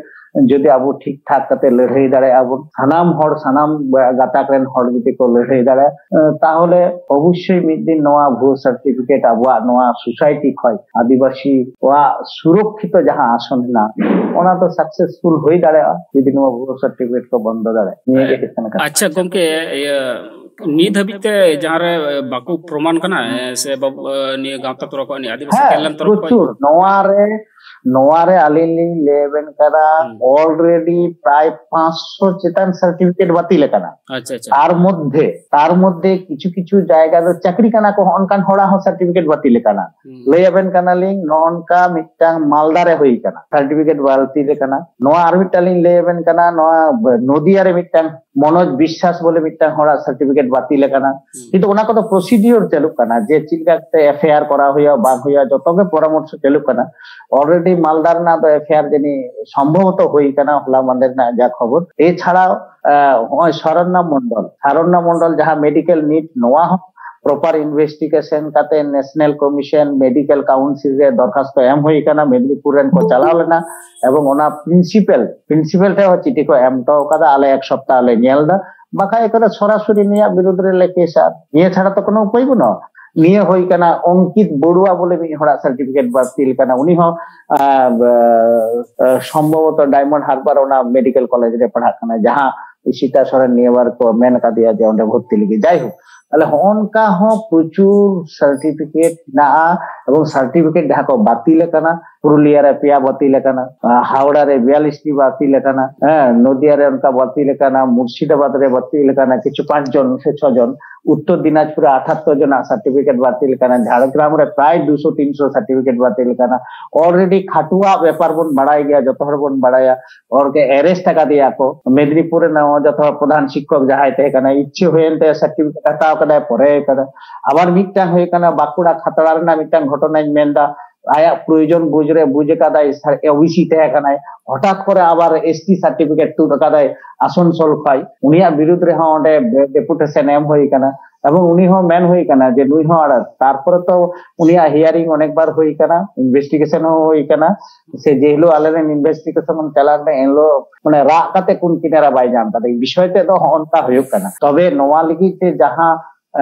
ᱡᱩᱫᱤ ᱟᱵᱚ ᱴᱷᱤᱠ ᱴᱷᱟᱠ ᱠᱟᱛᱮ ᱞᱟᱹᱲᱦᱟᱹᱭ ᱫᱟᱲᱮᱭᱟᱜᱼᱟ ᱵᱚᱱ, ᱥᱟᱱᱟᱢ ᱦᱚᱲ, ᱥᱟᱱᱟᱢ ᱜᱟᱛᱟᱠ ᱨᱮᱱ ᱦᱚᱲ ᱡᱩᱫᱤ ᱠᱚ ᱞᱟᱹᱲᱦᱟᱹᱭ ᱫᱟᱲᱮᱭᱟᱜᱼᱟ, ᱛᱟᱦᱚᱞᱮ ᱚᱵᱚᱥᱥᱳᱭ ᱢᱤᱫ ᱫᱤᱱ ᱱᱚᱣᱟ ᱵᱷᱩᱣᱟᱹ ᱥᱟᱨᱴᱤᱯᱷᱤᱠᱮᱴ ᱟᱵᱚᱣᱟᱜ ᱱᱚᱣᱟ ᱥᱳᱥᱟᱭᱴᱤ ᱠᱷᱚᱱ ᱟᱹᱫᱤᱵᱟᱹᱥᱤ ᱠᱚᱣᱟᱜ ᱥᱩᱨᱚᱠᱠᱷᱤᱛᱚ ᱡᱟᱦᱟᱸ ᱟᱥᱚᱱ ᱦᱮᱱᱟᱜᱼᱟ, ᱚᱱᱟ ᱫᱚ ᱥᱟᱠᱥᱮᱥᱯᱷᱩᱞ ᱦᱩᱭ ᱫᱟᱲᱮᱭᱟᱜᱼᱟ ᱡᱩᱫᱤ ᱱᱚᱣᱟ ᱵᱷᱩᱣᱟᱹ ᱥᱟᱨᱴᱤᱯᱷᱤᱠᱮᱴ ᱠᱚ ᱵᱚᱱᱫᱚ ᱫᱟᱲᱮᱭᱟᱜᱼᱟ᱾ ᱱᱤᱭᱟᱹ ᱜᱮ ᱦᱩᱭᱩᱜ ᱠᱟᱱᱟ ᱠᱟᱛᱷᱟ᱾ ᱟᱪᱪᱷᱟ ᱜᱚᱢᱠᱮ, ᱤᱭᱟᱹ ᱱᱤᱛ ᱦᱟᱹᱵᱤᱡ ᱛᱮ ᱡᱟᱦᱟᱸ ᱨᱮ ᱵᱟᱠᱚ ᱯᱨᱚᱢᱟᱱ ᱠᱟᱱᱟ, ᱮ, ᱥᱮ ᱵᱟᱵ-, ᱮ, ᱱᱤᱭᱟᱹ ᱜᱟᱶᱛᱟ ᱛᱚᱨᱚᱯ ᱠᱷᱚᱱ, ᱱᱤᱭᱟᱹ ᱟᱹᱫᱤᱵᱟᱹᱥᱤ ᱦᱮᱸ, ᱠᱟᱞᱭᱟᱱ ᱛᱚᱨᱚᱯ ᱠᱷᱚᱱ? ᱯᱨᱚᱪᱩᱨ᱾ ᱱᱚᱣᱟ ᱨᱮ, ᱱᱚᱣᱟ ᱨᱮ ᱟᱹᱞᱤᱧ ᱞᱤᱧ ᱞᱟᱹᱭ ᱟᱵᱮᱱ ᱠᱟᱱᱟ, ᱦᱩᱸ᱾ ᱚᱞᱨᱮᱰᱤ ᱯᱨᱟᱭ ᱯᱟᱸᱪᱥᱚ ᱪᱮᱛᱟᱱ ᱥᱟᱨᱴᱤᱯᱷᱤᱠᱮᱴ ᱵᱟᱹᱛᱤᱞ ᱟᱠᱟᱱᱟ᱾ ᱟᱪᱪᱷᱟ, ᱟᱪᱪᱷᱟ᱾ ᱛᱟᱨ ᱢᱚᱫᱽᱫᱷᱮ, ᱛᱟᱨ ᱢᱚᱫᱽᱫᱷᱮ ᱠᱤᱪᱷᱩ ᱠᱤᱪᱷᱩ ᱡᱟᱭᱜᱟ ᱫᱚ ᱪᱟᱹᱠᱨᱤ ᱠᱟᱱᱟ ᱠᱚ, ᱚᱱᱠᱟᱱ ᱦᱚᱲᱟᱜ ᱦᱚᱸ ᱥᱟᱨᱴᱤᱯᱷᱤᱠᱮᱴ ᱵᱟᱹᱛᱤᱞ ᱟᱠᱟᱱᱟ᱾ ᱦᱩᱸ᱾ ᱞᱟᱹᱭ ᱟᱵᱮᱱ ᱠᱟᱱᱟᱞᱤᱧ, ᱱᱚᱜᱼᱚ ᱱᱚᱝᱠᱟ ᱢᱤᱫᱴᱟᱝ ᱢᱟᱞᱫᱟ ᱨᱮ ᱦᱩᱭ ᱟᱠᱟᱱᱟ, ᱥᱟᱨᱴᱤᱯᱷᱤᱠᱮᱴ ᱵᱟᱹᱛᱤᱞ ᱟᱠᱟᱱᱟ᱾ ᱱᱚᱣᱟ ᱟᱨ ᱢᱤᱫᱴᱟᱝ ᱞᱤᱧ ᱞᱟᱹᱭ ᱟᱵᱮᱱ ᱠᱟᱱᱟ, ᱱᱚᱣᱟ ᱱᱚᱫᱤᱭᱟ ᱨᱮ ᱢᱤᱫᱴᱟᱝ ᱢᱚᱱᱳᱡᱽ ᱵᱤᱥᱥᱟᱥ ᱵᱚᱞᱮ ᱢᱤᱫᱴᱟᱝ ᱦᱚᱲᱟᱜ ᱥᱟᱨᱴᱤᱯᱷᱤᱠᱮᱴ ᱵᱟᱹᱛᱤᱞ ᱟᱠᱟᱱᱟ᱾ ᱦᱩᱸ᱾ ᱠᱤᱱᱛᱩ ᱚᱱᱟ ᱠᱚᱫᱚ ᱯᱨᱚᱥᱤᱰᱤᱭᱳᱨ ᱪᱟᱹᱞᱩᱜ ᱠᱟᱱᱟ, ᱡᱮ ᱪᱮᱫ ᱞᱮᱠᱟ ᱠᱟᱛᱮ ᱮᱯᱷ ᱟᱭ ᱟᱨ ᱠᱚᱨᱟᱣ ᱦᱩᱭᱩᱜᱼᱟ, ᱵᱟᱝ ᱦᱩᱭᱩᱜᱼᱟ, ᱡᱚᱛᱚ ᱜᱮ ᱯᱚᱨᱟᱢᱚᱨᱥᱚ ᱪᱟᱹᱞᱩᱜ ᱠᱟᱱᱟ᱾ ᱚᱞᱨᱮᱰᱤ ᱢᱟᱞᱫᱟ ᱨᱮᱱᱟᱜ ᱫᱚ ᱮᱯᱷ ᱟᱭ ᱟᱨ ᱡᱟᱹᱱᱤᱡ ᱥᱚᱢᱵᱷᱚᱵᱚᱛᱚ ᱦᱩᱭ ᱟᱠᱟᱱᱟ, ᱦᱚᱞᱟ ᱢᱟᱫᱷᱮᱨ ᱨᱮᱱᱟᱜ ᱡᱟ ᱠᱷᱚᱵᱚᱨ᱾ ᱮᱪᱷᱟᱲᱟᱣ, ᱟᱸ, ᱱᱚᱜᱼᱚᱭ ᱥᱟᱨᱚᱱᱱᱟ ᱢᱚᱱᱰᱚᱞ, ᱥᱟᱨᱚᱱᱱᱟ ᱢᱚᱱᱰᱚᱞ ᱡᱟᱦᱟᱸ ᱢᱮᱰᱤᱠᱮᱞ ᱱᱤᱴ, ᱱᱚᱣᱟ ᱦᱚᱸ ᱯᱨᱚᱯᱟᱨ ᱤᱱᱵᱷᱮᱥᱴᱤᱜᱮᱥᱚᱱ ᱠᱟᱛᱮ ᱱᱮᱥᱱᱟᱞ ᱠᱚᱢᱤᱥᱚᱱ ᱢᱮᱰᱤᱠᱮᱞ ᱠᱟᱣᱩᱱᱥᱤᱞ ᱨᱮ ᱫᱚᱨᱠᱷᱟᱥᱛᱚ ᱮᱢ ᱦᱩᱭ ᱟᱠᱟᱱᱟ᱾ ᱢᱮᱫᱽᱱᱤᱯᱩᱨ ᱨᱮᱱ ᱠᱚ ᱪᱟᱞᱟᱣ ᱞᱮᱱᱟ ᱮᱵᱚᱝ ᱚᱱᱟ ᱯᱨᱤᱱᱥᱤᱯᱟᱞ, ᱯᱨᱤᱱᱥᱤᱯᱟᱞ ᱴᱷᱮᱱ ᱦᱚᱸ ᱪᱤᱴᱷᱤ ᱠᱚ ᱮᱢ ᱦᱚᱴᱚ ᱟᱠᱟᱫᱟ, ᱟᱞᱮ ᱮᱠ ᱥᱚᱯᱛᱟᱦᱚ ᱞᱮ ᱧᱮᱞ ᱮᱫᱟ, ᱵᱟᱠᱷᱟᱡ ᱮᱠᱟᱨᱮ ᱥᱚᱨᱟᱥᱚᱨᱤ ᱱᱩᱭᱟᱜ ᱵᱤᱨᱩᱫᱷ ᱨᱮ ᱞᱮ ᱠᱮᱥᱟ᱾ ᱱᱤᱭᱟᱹ ᱪᱷᱟᱲᱟ ᱛᱚ ᱠᱳᱱᱳ ᱩᱯᱟᱹᱭ ᱵᱟᱹᱱᱩᱜᱼᱟ᱾ ᱱᱤᱭᱟᱹ ᱦᱩᱭ ᱠᱟᱱᱟ ᱚᱝᱠᱤᱛ ᱵᱚᱲᱩᱣᱟ ᱵᱚᱞᱮ ᱢᱤᱫ ᱦᱚᱲᱟᱜ ᱥᱟᱨᱴᱤᱯᱷᱤᱠᱮᱴ ᱵᱟᱹᱛᱤᱞ ᱠᱟᱱᱟ, ᱩᱱᱤ ᱦᱚᱸ, ᱟᱸ, ᱵ-, ᱥᱚᱢᱵᱷᱚᱵᱚᱛᱚ ᱰᱟᱭᱢᱚᱱᱰ ᱦᱟᱨᱵᱟᱨ ᱚᱱᱟ ᱢᱮᱰᱤᱠᱮᱞ ᱠᱚᱞᱮᱡᱽ ᱨᱮ ᱯᱟᱲᱦᱟᱜ ᱠᱟᱱᱟ, ᱡᱟᱦᱟᱸ ᱤᱥᱤᱛᱟ ᱥᱚᱨᱮᱱ ᱱᱤᱭᱟᱹ ᱵᱟᱨ ᱠᱚ ᱢᱮᱱ ᱟᱠᱟᱫᱮᱭᱟ ᱡᱮ ᱚᱸᱰᱮ ᱵᱷᱚᱨᱛᱤ ᱞᱟᱹᱜᱤᱫ᱾ ᱡᱟᱭᱦᱳᱠ, ᱛᱟᱦᱞᱮ ᱦᱚᱸᱜᱼᱚ ᱱᱚᱝᱠᱟ ᱦᱚᱸ ᱯᱨᱚᱪᱩᱨ ᱥᱟᱨᱴᱤᱯᱷᱤᱠᱮᱴ ᱦᱮᱱᱟᱜᱼᱟ ᱮᱵᱚᱝ ᱥᱟᱨᱴᱤᱯᱷᱤᱠᱮᱴ ᱡᱟᱦᱟᱸ ᱠᱚ ᱵᱟᱹᱛᱤᱞ ᱟᱠᱟᱱᱟ, ᱯᱩᱨᱩᱞᱤᱭᱟ ᱨᱮ ᱯᱮᱭᱟ ᱵᱟᱹᱛᱤᱞ ᱟᱠᱟᱱᱟ, ᱟᱸ, ᱦᱟᱣᱲᱟ ᱨᱮ ᱵᱤᱭᱟᱞᱤᱥ ᱴᱤ ᱵᱟᱹᱛᱤᱞ ᱟᱠᱟᱱᱟ, ᱦᱮᱸ, ᱱᱚᱫᱤᱭᱟ ᱨᱮ ᱚᱱᱠᱟ ᱵᱟᱹᱛᱤᱞ ᱟᱠᱟᱱᱟ, ᱢᱩᱨᱥᱤᱫᱟᱵᱟᱫ ᱨᱮ ᱵᱟᱹᱛᱤᱞ ᱟᱠᱟᱱᱟ ᱠᱤᱪᱷᱩ ᱯᱟᱸᱪ ᱡᱚᱱ ᱥᱮ ᱪᱷᱚ ᱡᱚᱱ, ᱩᱛᱛᱚᱨ ᱫᱤᱱᱟᱡᱽᱯᱩᱨ ᱨᱮ ᱟᱴᱷᱟᱛᱛᱚᱨ ᱡᱚᱱᱟᱜ ᱥᱟᱨᱴᱤᱯᱷᱤᱠᱮᱴ ᱵᱟᱹᱛᱤᱞ ᱟᱠᱟᱱᱟ, ᱡᱷᱟᱲᱜᱨᱟᱢ ᱨᱮ ᱯᱨᱟᱭ ᱫᱩᱥᱚ ᱛᱤᱱᱥᱚ ᱥᱟᱨᱴᱤᱯᱷᱤᱠᱮᱴ ᱵᱟᱹᱛᱤᱞ ᱟᱠᱟᱱᱟ᱾ ᱚᱞᱨᱮᱰᱤ ᱠᱷᱟᱴᱩᱣᱟᱜ ᱵᱮᱯᱟᱨ ᱵᱚᱱ ᱵᱟᱲᱟᱭ ᱜᱮᱭᱟ, ᱡᱚᱛᱚ ᱦᱚᱲ ᱵᱚᱱ ᱵᱟᱲᱟᱭᱟ᱾ ᱦᱚᱲ ᱜᱮ ᱮᱨᱮᱥᱴ ᱟᱠᱟᱫᱮᱭᱟ ᱠᱚ᱾ ᱢᱮᱫᱽᱱᱤᱯᱩᱨ ᱨᱮᱱ ᱱᱚᱣᱟ ᱡᱚᱛᱚ ᱯᱨᱚᱫᱷᱟᱱ ᱥᱤᱠᱠᱷᱚᱠ ᱡᱟᱦᱟᱸᱭ ᱛᱟᱦᱮᱸ ᱠᱟᱱᱟ, ᱤᱪᱪᱷᱟᱹ ᱦᱩᱭᱮᱱ ᱛᱟᱭᱟ, ᱥᱟᱨᱴᱤᱯᱷᱤᱠᱮᱴ ᱦᱟᱛᱟᱣ ᱠᱟᱫᱟᱭ, ᱯᱚᱨᱮ ᱠᱟᱫᱟ᱾ ᱟᱵᱟᱨ ᱢᱤᱫᱴᱟᱝ ᱦᱩᱭ ᱠᱟᱱᱟ ᱵᱟᱸᱠᱩᱲᱟ ᱠᱷᱟᱛᱲᱟ ᱨᱮᱱᱟᱜ ᱢᱤᱫᱴᱟᱝ ᱜᱷᱚᱴᱚᱱᱟᱧ ᱢᱮᱱᱫᱟ᱾ ᱟᱭᱟᱜ ᱯᱨᱚᱭᱳᱡᱚᱱ ᱵᱩᱡᱽ ᱨᱮ ᱵᱩᱡᱽ ᱟᱠᱟᱫᱟᱭ, ᱳᱵᱤᱥᱤ ᱛᱟᱦᱮᱸ ᱠᱟᱱᱟᱭ, ᱦᱚᱴᱟᱛ ᱠᱚᱨᱮ ᱟᱵᱟᱨ ᱮᱥᱴᱤ ᱥᱟᱨᱴᱤᱯᱷᱤᱠᱮᱴ ᱛᱩᱫ ᱟᱠᱟᱫᱟᱭ ᱟᱥᱚᱱᱥᱳᱞ ᱠᱷᱚᱱ᱾ ᱩᱱᱤᱭᱟᱜ ᱵᱤᱨᱩᱫᱽ ᱨᱮᱦᱚᱸ ᱚᱸᱰᱮ ᱰᱮᱯᱩᱴᱮᱥᱚᱱ ᱮᱢ ᱦᱩᱭ ᱠᱟᱱᱟ᱾ ᱮᱵᱚᱝ ᱩᱱᱤ ᱦᱚᱸ ᱢᱮᱱ ᱦᱩᱭ ᱠᱟᱱᱟ ᱡᱮ ᱱᱩᱭ ᱦᱚᱸ ᱟᱲᱟᱜ᱾ ᱛᱟᱨᱯᱚᱨᱮ ᱛᱚ ᱩᱱᱤᱭᱟᱜ ᱦᱤᱭᱟᱨᱤᱝ ᱚᱱᱮᱠᱵᱟᱨ ᱦᱩᱭ ᱠᱟᱱᱟ, ᱤᱱᱵᱷᱮᱥᱴᱤᱜᱮᱥᱚᱱ ᱦᱚᱸ ᱦᱩᱭ ᱠᱟᱱᱟ᱾ ᱥᱮ ᱡᱮ ᱦᱤᱞᱳᱜ ᱟᱞᱮ ᱨᱮᱱ ᱤᱱᱵᱷᱮᱥᱴᱤᱜᱮᱥᱚᱱ ᱵᱚᱱ ᱪᱟᱞᱟᱣ ᱞᱮᱱᱟ, ᱮᱱ ᱦᱤᱞᱳᱜ ᱢᱟᱱᱮ ᱨᱟᱜ ᱠᱟᱛᱮ ᱠᱩᱱ ᱠᱤᱱᱟᱨᱟ ᱵᱟᱭ ᱧᱟᱢ ᱠᱟᱫᱟ᱾ ᱵᱤᱥᱚᱭ ᱛᱮᱫ ᱫᱚ ᱦᱚᱸᱜᱼᱚ ᱱᱚᱝᱠᱟ ᱦᱩᱭᱩᱜ ᱠᱟᱱᱟ᱾ ᱛᱚᱵᱮ ᱱᱚᱣᱟ ᱞᱟᱹᱜᱤᱫ ᱛᱮ ᱡᱟᱦᱟᱸ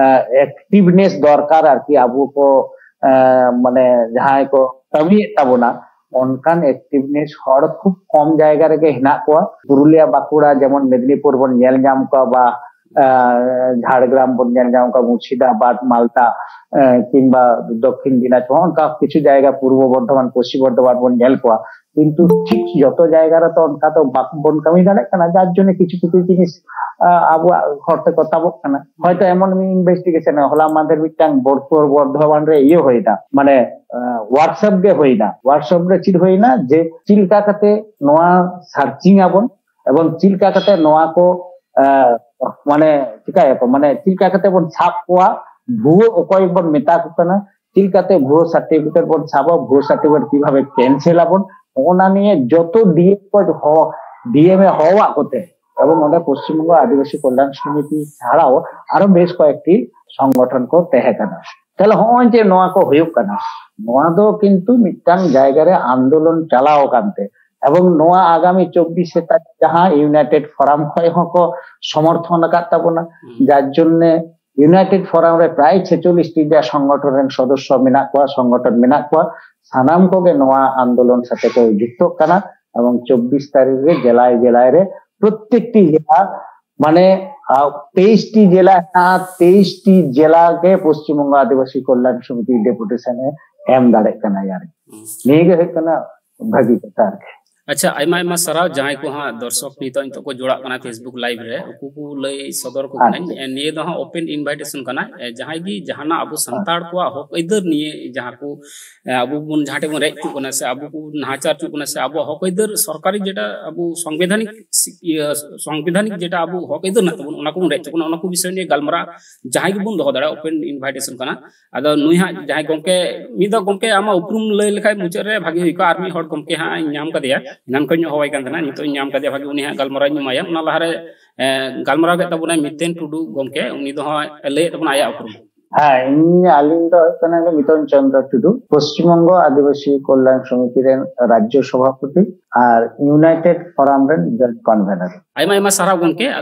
ᱮᱠᱴᱤᱵᱷᱱᱮᱥ ᱫᱚᱨᱠᱟᱨ ᱟᱨᱠᱤ, ᱟᱵᱚ ᱠᱚ ᱮ, ᱢᱟᱱᱮ ᱡᱟᱦᱟᱸᱭ ᱠᱚ ᱠᱟᱹᱢᱤᱭᱮᱫ ᱛᱟᱵᱚᱱᱟ, ᱚᱱᱠᱟᱱ ᱮᱠᱴᱤᱵᱷᱱᱮᱥ ᱦᱚᱲ ᱠᱷᱩᱵ ᱠᱚᱢ ᱡᱟᱭᱜᱟ ᱨᱮᱜᱮ ᱦᱮᱱᱟᱜ ᱠᱚᱣᱟ᱾ ᱯᱩᱨᱩᱞᱤᱭᱟ, ᱵᱟᱸᱠᱩᱲᱟ ᱡᱮᱢᱚᱱ ᱢᱮᱫᱽᱱᱤᱯᱩᱨ ᱵᱚᱱ ᱧᱮᱞ ᱧᱟᱢ ᱠᱚᱣᱟ, ᱵᱟ ᱮ, ᱡᱷᱟᱲᱜᱨᱟᱢ ᱵᱚᱱ ᱧᱮᱞ ᱧᱟᱢ ᱠᱚᱣᱟ, ᱢᱩᱨᱥᱤᱫᱟᱵᱟᱫᱽ, ᱢᱟᱞᱫᱟ, ᱮ, ᱠᱤᱝᱵᱟ ᱫᱚᱠᱠᱷᱤᱱ ᱫᱤᱱᱟᱡᱽᱯᱩᱨ, ᱚᱱᱠᱟ ᱠᱤᱪᱷᱩ ᱡᱟᱭᱜᱟ, ᱯᱩᱨᱵᱚ ᱵᱚᱨᱫᱷᱚᱢᱟᱱ, ᱯᱚᱥᱪᱤᱢ ᱵᱚᱨᱫᱷᱚᱢᱟᱱ ᱵᱚᱱ ᱧᱮᱞ ᱠᱚᱣᱟ᱾ ᱠᱤᱱᱛᱩ ᱴᱷᱤᱠ ᱡᱚᱛᱚ ᱡᱟᱭᱜᱟ ᱨᱮᱛᱚ ᱚᱱᱠᱟ ᱫᱚ ᱵᱟᱵᱚᱱ ᱠᱟᱹᱢᱤ ᱫᱟᱲᱮᱭᱟᱜ ᱠᱟᱱᱟ, ᱡᱟᱨ ᱡᱚᱱᱱᱚ ᱠᱤᱪᱷᱩ ᱠᱤᱪᱷᱩ ᱡᱤᱱᱤᱥ ᱟ, ᱟᱵᱚᱣᱟᱜ ᱦᱚᱲ ᱛᱮᱠᱚ ᱛᱟᱵᱚᱜ ᱠᱟᱱᱟ᱾ ᱦᱚᱭᱛᱚ ᱮᱢᱚᱱ ᱢᱤᱫ ᱤᱱᱵᱷᱮᱥᱴᱤᱜᱮᱥᱚᱱ, ᱦᱚᱞᱟ ᱢᱟᱫᱷᱮᱨ ᱢᱤᱫᱴᱟᱝ ᱵᱳᱨᱰ ᱯᱩᱨᱵᱚ ᱵᱚᱨᱫᱷᱚᱢᱟᱱ ᱨᱮ ᱤᱭᱟᱹ ᱦᱩᱭᱱᱟ, ᱢᱟᱱᱮ ᱣᱟᱨᱠᱥᱚᱯ ᱜᱮ ᱦᱩᱭᱱᱟ᱾ ᱣᱟᱨᱠᱥᱚᱯ ᱨᱮ ᱪᱮᱫ ᱦᱩᱭᱱᱟ, ᱡᱮ ᱪᱮᱫ ᱞᱮᱠᱟ ᱠᱟᱛᱮ ᱱᱚᱣᱟ ᱥᱟᱨᱪᱤᱝ ᱟᱵᱚᱱ ᱮᱵᱚᱝ ᱪᱮᱫ ᱞᱮᱠᱟ ᱠᱟᱛᱮ ᱱᱚᱣᱟ ᱠᱚ ᱟ, ᱢᱟᱱᱮ ᱪᱤᱠᱟᱭᱟᱠᱚ, ᱢᱟᱱᱮ ᱪᱮᱫ ᱞᱮᱠᱟ ᱠᱟᱛᱮ ᱵᱚᱱ ᱥᱟᱵ ᱠᱚᱣᱟ, ᱵᱷᱩᱣᱟᱹ ᱚᱠᱚᱭ ᱵᱚᱱ ᱢᱮᱛᱟ ᱠᱚ ᱠᱟᱱᱟ, ᱪᱮᱫ ᱞᱮᱠᱟᱛᱮ ᱵᱷᱩᱣᱟᱹ ᱥᱟᱨᱴᱤᱯᱷᱤᱠᱮᱴ ᱵᱚᱱ ᱥᱟᱵᱟ, ᱵᱷᱩᱣᱟᱹ ᱥᱟᱨᱴᱤᱯᱷᱤᱠᱮᱴ ᱠᱤᱵᱷᱟᱵᱮ ᱠᱮᱱᱥᱮᱞ ᱟᱵᱚᱱ, ᱚᱱᱟ ᱱᱤᱭᱮ ᱡᱚᱛᱚ ᱰᱤᱮᱢ ᱠᱚ ᱦᱚ-, ᱰᱤᱮᱢ ᱮ ᱦᱚᱦᱚᱣᱟᱜ ᱠᱚᱛᱮ, ᱮᱵᱚᱝ ᱚᱸᱰᱮ ᱯᱚᱥᱪᱤᱢ ᱵᱚᱝᱜᱚ ᱟᱹᱫᱤᱵᱟᱹᱥᱤ ᱠᱚᱞᱭᱟᱱ ᱥᱚᱢᱤᱛᱤ ᱪᱷᱟᱲᱟᱣ ᱟᱨᱚ ᱵᱮᱥ ᱠᱚᱭᱮᱠᱴᱤ ᱥᱚᱝᱜᱚᱴᱷᱚᱱ ᱠᱚ ᱛᱟᱦᱮᱸ ᱠᱟᱱᱟ᱾ ᱛᱟᱦᱞᱮ ᱦᱚᱸᱜᱼᱚᱭ ᱡᱮ ᱱᱚᱣᱟ ᱠᱚ ᱦᱩᱭᱩᱜ ᱠᱟᱱᱟ, ᱱᱚᱣᱟ ᱫᱚ ᱠᱤᱱᱛᱩ ᱢᱤᱫᱴᱟᱝ ᱡᱟᱭᱜᱟ ᱨᱮ ᱟᱱᱫᱳᱞᱚᱱ ᱪᱟᱞᱟᱣ ᱟᱠᱟᱱ ᱛᱮ, ᱮᱵᱚᱝ ᱱᱚᱣᱟ ᱟᱜᱟᱢᱤ ᱪᱚᱵᱵᱤᱥ ᱛᱟᱹᱨᱤᱠᱷ ᱡᱟᱦᱟᱸ ᱤᱭᱩᱱᱟᱭᱴᱮᱰ ᱯᱷᱳᱨᱟᱢ ᱠᱷᱚᱱ ᱦᱚᱸᱠᱚ ᱥᱚᱢᱚᱨᱛᱷᱚᱱ ᱟᱠᱟᱫ ᱛᱟᱵᱚᱱᱟ, ᱡᱟᱨ ᱡᱚᱱᱱᱮ ᱤᱭᱩᱱᱟᱭᱴᱮᱰ ᱯᱷᱳᱨᱟᱢ ᱨᱮ ᱯᱨᱟᱭ ᱪᱷᱮᱪᱚᱞᱞᱤᱥ ᱴᱤ ᱡᱟ ᱥᱚᱝᱜᱚᱴᱷᱚᱱ ᱨᱮᱱ ᱥᱚᱫᱚᱥᱥᱚ ᱢᱮᱱᱟᱜ ᱠᱚᱣᱟ, ᱥᱚᱝᱜᱚᱴᱷᱚᱱ ᱢᱮᱱᱟᱜ ᱠᱚᱣᱟ, ᱥᱟᱱᱟᱢ ᱠᱚᱜᱮ ᱱᱚᱣᱟ ᱟᱱᱫᱳᱞᱚᱱ ᱥᱟᱛᱮ ᱠᱚ ᱡᱩᱠᱛᱚᱜ ᱠᱟᱱᱟ᱾ ᱮᱵᱚᱝ ᱪᱚᱵᱵᱤᱥ ᱛᱟᱹᱨᱤᱠᱷ ᱨᱮ ᱡᱮᱞᱟᱭ ᱡᱮᱞᱟᱭ ᱨᱮ ᱯᱨᱚᱛᱮᱠᱴᱤ ᱡᱮᱞᱟ, ᱢᱟᱱᱮ, ᱟ, ᱛᱮᱭᱤᱥ ᱴᱤ ᱡᱮᱞᱟ ᱦᱮᱱᱟᱜᱼᱟ, ᱛᱮᱭᱤᱥ ᱴᱤ ᱡᱮᱞᱟ ᱜᱮ ᱯᱚᱥᱪᱤᱢ ᱵᱚᱝᱜᱚ ᱟᱹᱫᱤᱵᱟᱹᱥᱤ ᱠᱚᱞᱭᱟᱱ ᱥᱚᱢᱤᱛᱤ ᱰᱮᱯᱩᱴᱮᱥᱚᱱ ᱮ ᱮᱢ ᱫᱟᱲᱮᱭᱟᱜ ᱠᱟᱱᱟ᱾ ᱟᱨ ᱱᱤᱭᱟᱹ ᱜᱮ ᱦᱩᱭᱩᱜ ᱠᱟᱱᱟ ᱵᱷᱟᱹᱜᱤ ᱠᱟᱛᱷᱟ ᱟᱨᱠᱤ᱾ ᱟᱪᱪᱷᱟ, ᱟᱭᱢᱟ ᱟᱭᱢᱟ ᱥᱟᱨᱦᱟᱣ᱾ ᱡᱟᱦᱟᱸᱭ ᱠᱚ ᱦᱟᱸᱜ ᱫᱚᱨᱥᱚᱠ ᱱᱤᱛᱚᱜ ᱱᱤᱛᱚᱜ ᱠᱚ ᱡᱚᱲᱟᱜ ᱠᱟᱱᱟ Facebook live ᱨᱮ, ᱩᱱᱠᱩ ᱠᱚ ᱞᱟᱹᱭ ᱥᱚᱫᱚᱨ ᱠᱚ ᱠᱟᱹᱱᱟᱹᱧ᱾ ᱟᱪᱪᱷᱟ᱾ ᱮ, ᱱᱤᱭᱟᱹ ᱫᱚ ᱦᱟᱸᱜ open invitation ᱠᱟᱱᱟ᱾ ᱮ, ᱡᱟᱦᱟᱸᱭ ᱜᱮ ᱡᱟᱦᱟᱱᱟᱜ ᱟᱵᱚ ᱥᱟᱱᱛᱟᱲ ᱠᱚᱣᱟᱜ ᱦᱚᱠ ᱟᱹᱭᱫᱟᱹᱨ ᱱᱤᱭᱮ ᱡᱟᱦᱟᱸ ᱠᱚ, ᱮ, ᱟᱵᱚ ᱵᱚᱱ ᱡᱟᱦᱟᱸ ᱴᱷᱮᱱ ᱵᱚᱱ ᱨᱮᱡ ᱦᱚᱪᱚᱜ ᱠᱟᱱᱟ ᱥᱮ ᱟᱵᱚ ᱠᱚ ᱱᱟᱦᱟᱪᱟᱨ ᱦᱚᱪᱚᱜ ᱠᱟᱱᱟ ᱥᱮ ᱟᱵᱚᱣᱟᱜ ᱦᱚᱠ ᱟᱹᱭᱫᱟᱹᱨ ᱥᱚᱨᱠᱟᱨᱤ ᱡᱮᱴᱟ ᱟᱵᱚ ᱥᱚᱝᱵᱤᱫᱷᱟᱱᱤᱠ ᱥᱤ-, ᱤᱭᱟᱹ, ᱥᱚᱝᱵᱤᱫᱷᱟᱱᱤᱠ ᱡᱮᱴᱟ ᱟᱵᱚ ᱦᱚᱠ ᱟᱹᱭᱫᱟᱹᱨ ᱢᱮᱱᱟᱜ ᱛᱟᱵᱚᱱ, ᱚᱱᱟ ᱠᱚᱵᱚᱱ ᱨᱮᱡ ᱦᱚᱪᱚᱜ ᱠᱟᱱᱟ, ᱚᱱᱟ ᱠᱚ ᱵᱤᱥᱚᱭ ᱱᱤᱭᱮ ᱜᱟᱞᱢᱟᱨᱟᱣ ᱡᱟᱦᱟᱸᱭ ᱜᱮᱵᱚᱱ ᱫᱚᱦᱚ ᱫᱟᱲᱮᱭᱟᱜᱼᱟ, open invitation ᱠᱟᱱᱟ᱾ ᱟᱫᱚ ᱱᱩᱭ ᱦᱟᱸᱜ ᱡᱟᱦᱟᱸᱭ ᱜᱚᱢᱠᱮ, ᱢᱤᱫ ᱫᱚ ᱜᱚᱢᱠᱮ ᱟᱢᱟᱜ ᱩᱯᱨᱩᱢ ᱞᱟᱹᱭ ᱞᱮᱠᱷᱟᱡ ᱢᱩᱪᱟᱹᱫ ᱨᱮ ᱵᱷᱟᱜᱤ ᱦᱩᱭ ᱠᱚᱜᱼᱟ᱾ ᱟᱨ ᱢᱤᱫ ᱦᱚᱲ ᱜᱚᱢᱠᱮ ᱦᱟᱸᱜ ᱤᱧ ᱧᱟᱢ ᱠᱟᱫᱮᱭᱟ, ᱮᱱᱟᱱ ᱠᱷᱚᱱ ᱤᱧ ᱦᱚᱦᱚᱣᱟᱭ ᱠᱟᱱ ᱛᱟᱦᱮᱱᱟ, ᱱᱤᱛᱚᱜ ᱤᱧ ᱧᱟᱢ ᱠᱟᱫᱮᱭᱟ ᱵᱷᱟᱜᱤ, ᱩᱱᱤ ᱦᱟᱸᱜ ᱜᱟᱞᱢᱟᱨᱟᱣ ᱤᱧ ᱮᱢᱟᱭᱟ᱾ ᱚᱱᱟ ᱞᱟᱦᱟᱨᱮ ᱮ, ᱜᱟᱞᱢᱟᱨᱟᱣ ᱠᱮᱫ ᱛᱟᱵᱚᱱᱟᱭ ᱢᱤᱛᱮᱱ ᱴᱩᱰᱩ ᱜᱚᱢᱠᱮ, ᱩᱱᱤ ᱫᱚ ᱦᱟᱸᱜ ᱞᱟᱹᱭᱮᱫ ᱛᱟᱵᱚᱱᱟ ᱟᱭᱟᱜ ᱩᱯᱨᱩᱢ᱾ ᱦᱮᱸ, ᱤᱧ, ᱟᱹᱞᱤᱧ ᱫᱚ ᱦᱩᱭᱩᱜ ᱠᱟᱱᱟ ᱢᱤᱛᱚᱱ ᱪᱚᱸᱫᱽᱨᱚ ᱴᱩᱰᱩ, ᱯᱚᱥᱪᱤᱢ ᱵᱚᱝᱜᱚ ᱟᱹᱫᱤᱵᱟᱹᱥᱤ ᱠᱚᱞᱭᱟᱱ ᱥᱚᱢᱤᱛᱤ ᱨᱮᱱ ᱨᱟᱡᱽᱡᱚ ᱥᱚᱵᱷᱟᱯᱚᱛᱤ ᱟᱨ United Forum ᱨᱮᱱ joint convener᱾ ᱟᱭᱢᱟ ᱟᱭᱢᱟ ᱥᱟᱨᱦᱟᱣ ᱜᱚᱢᱠᱮ᱾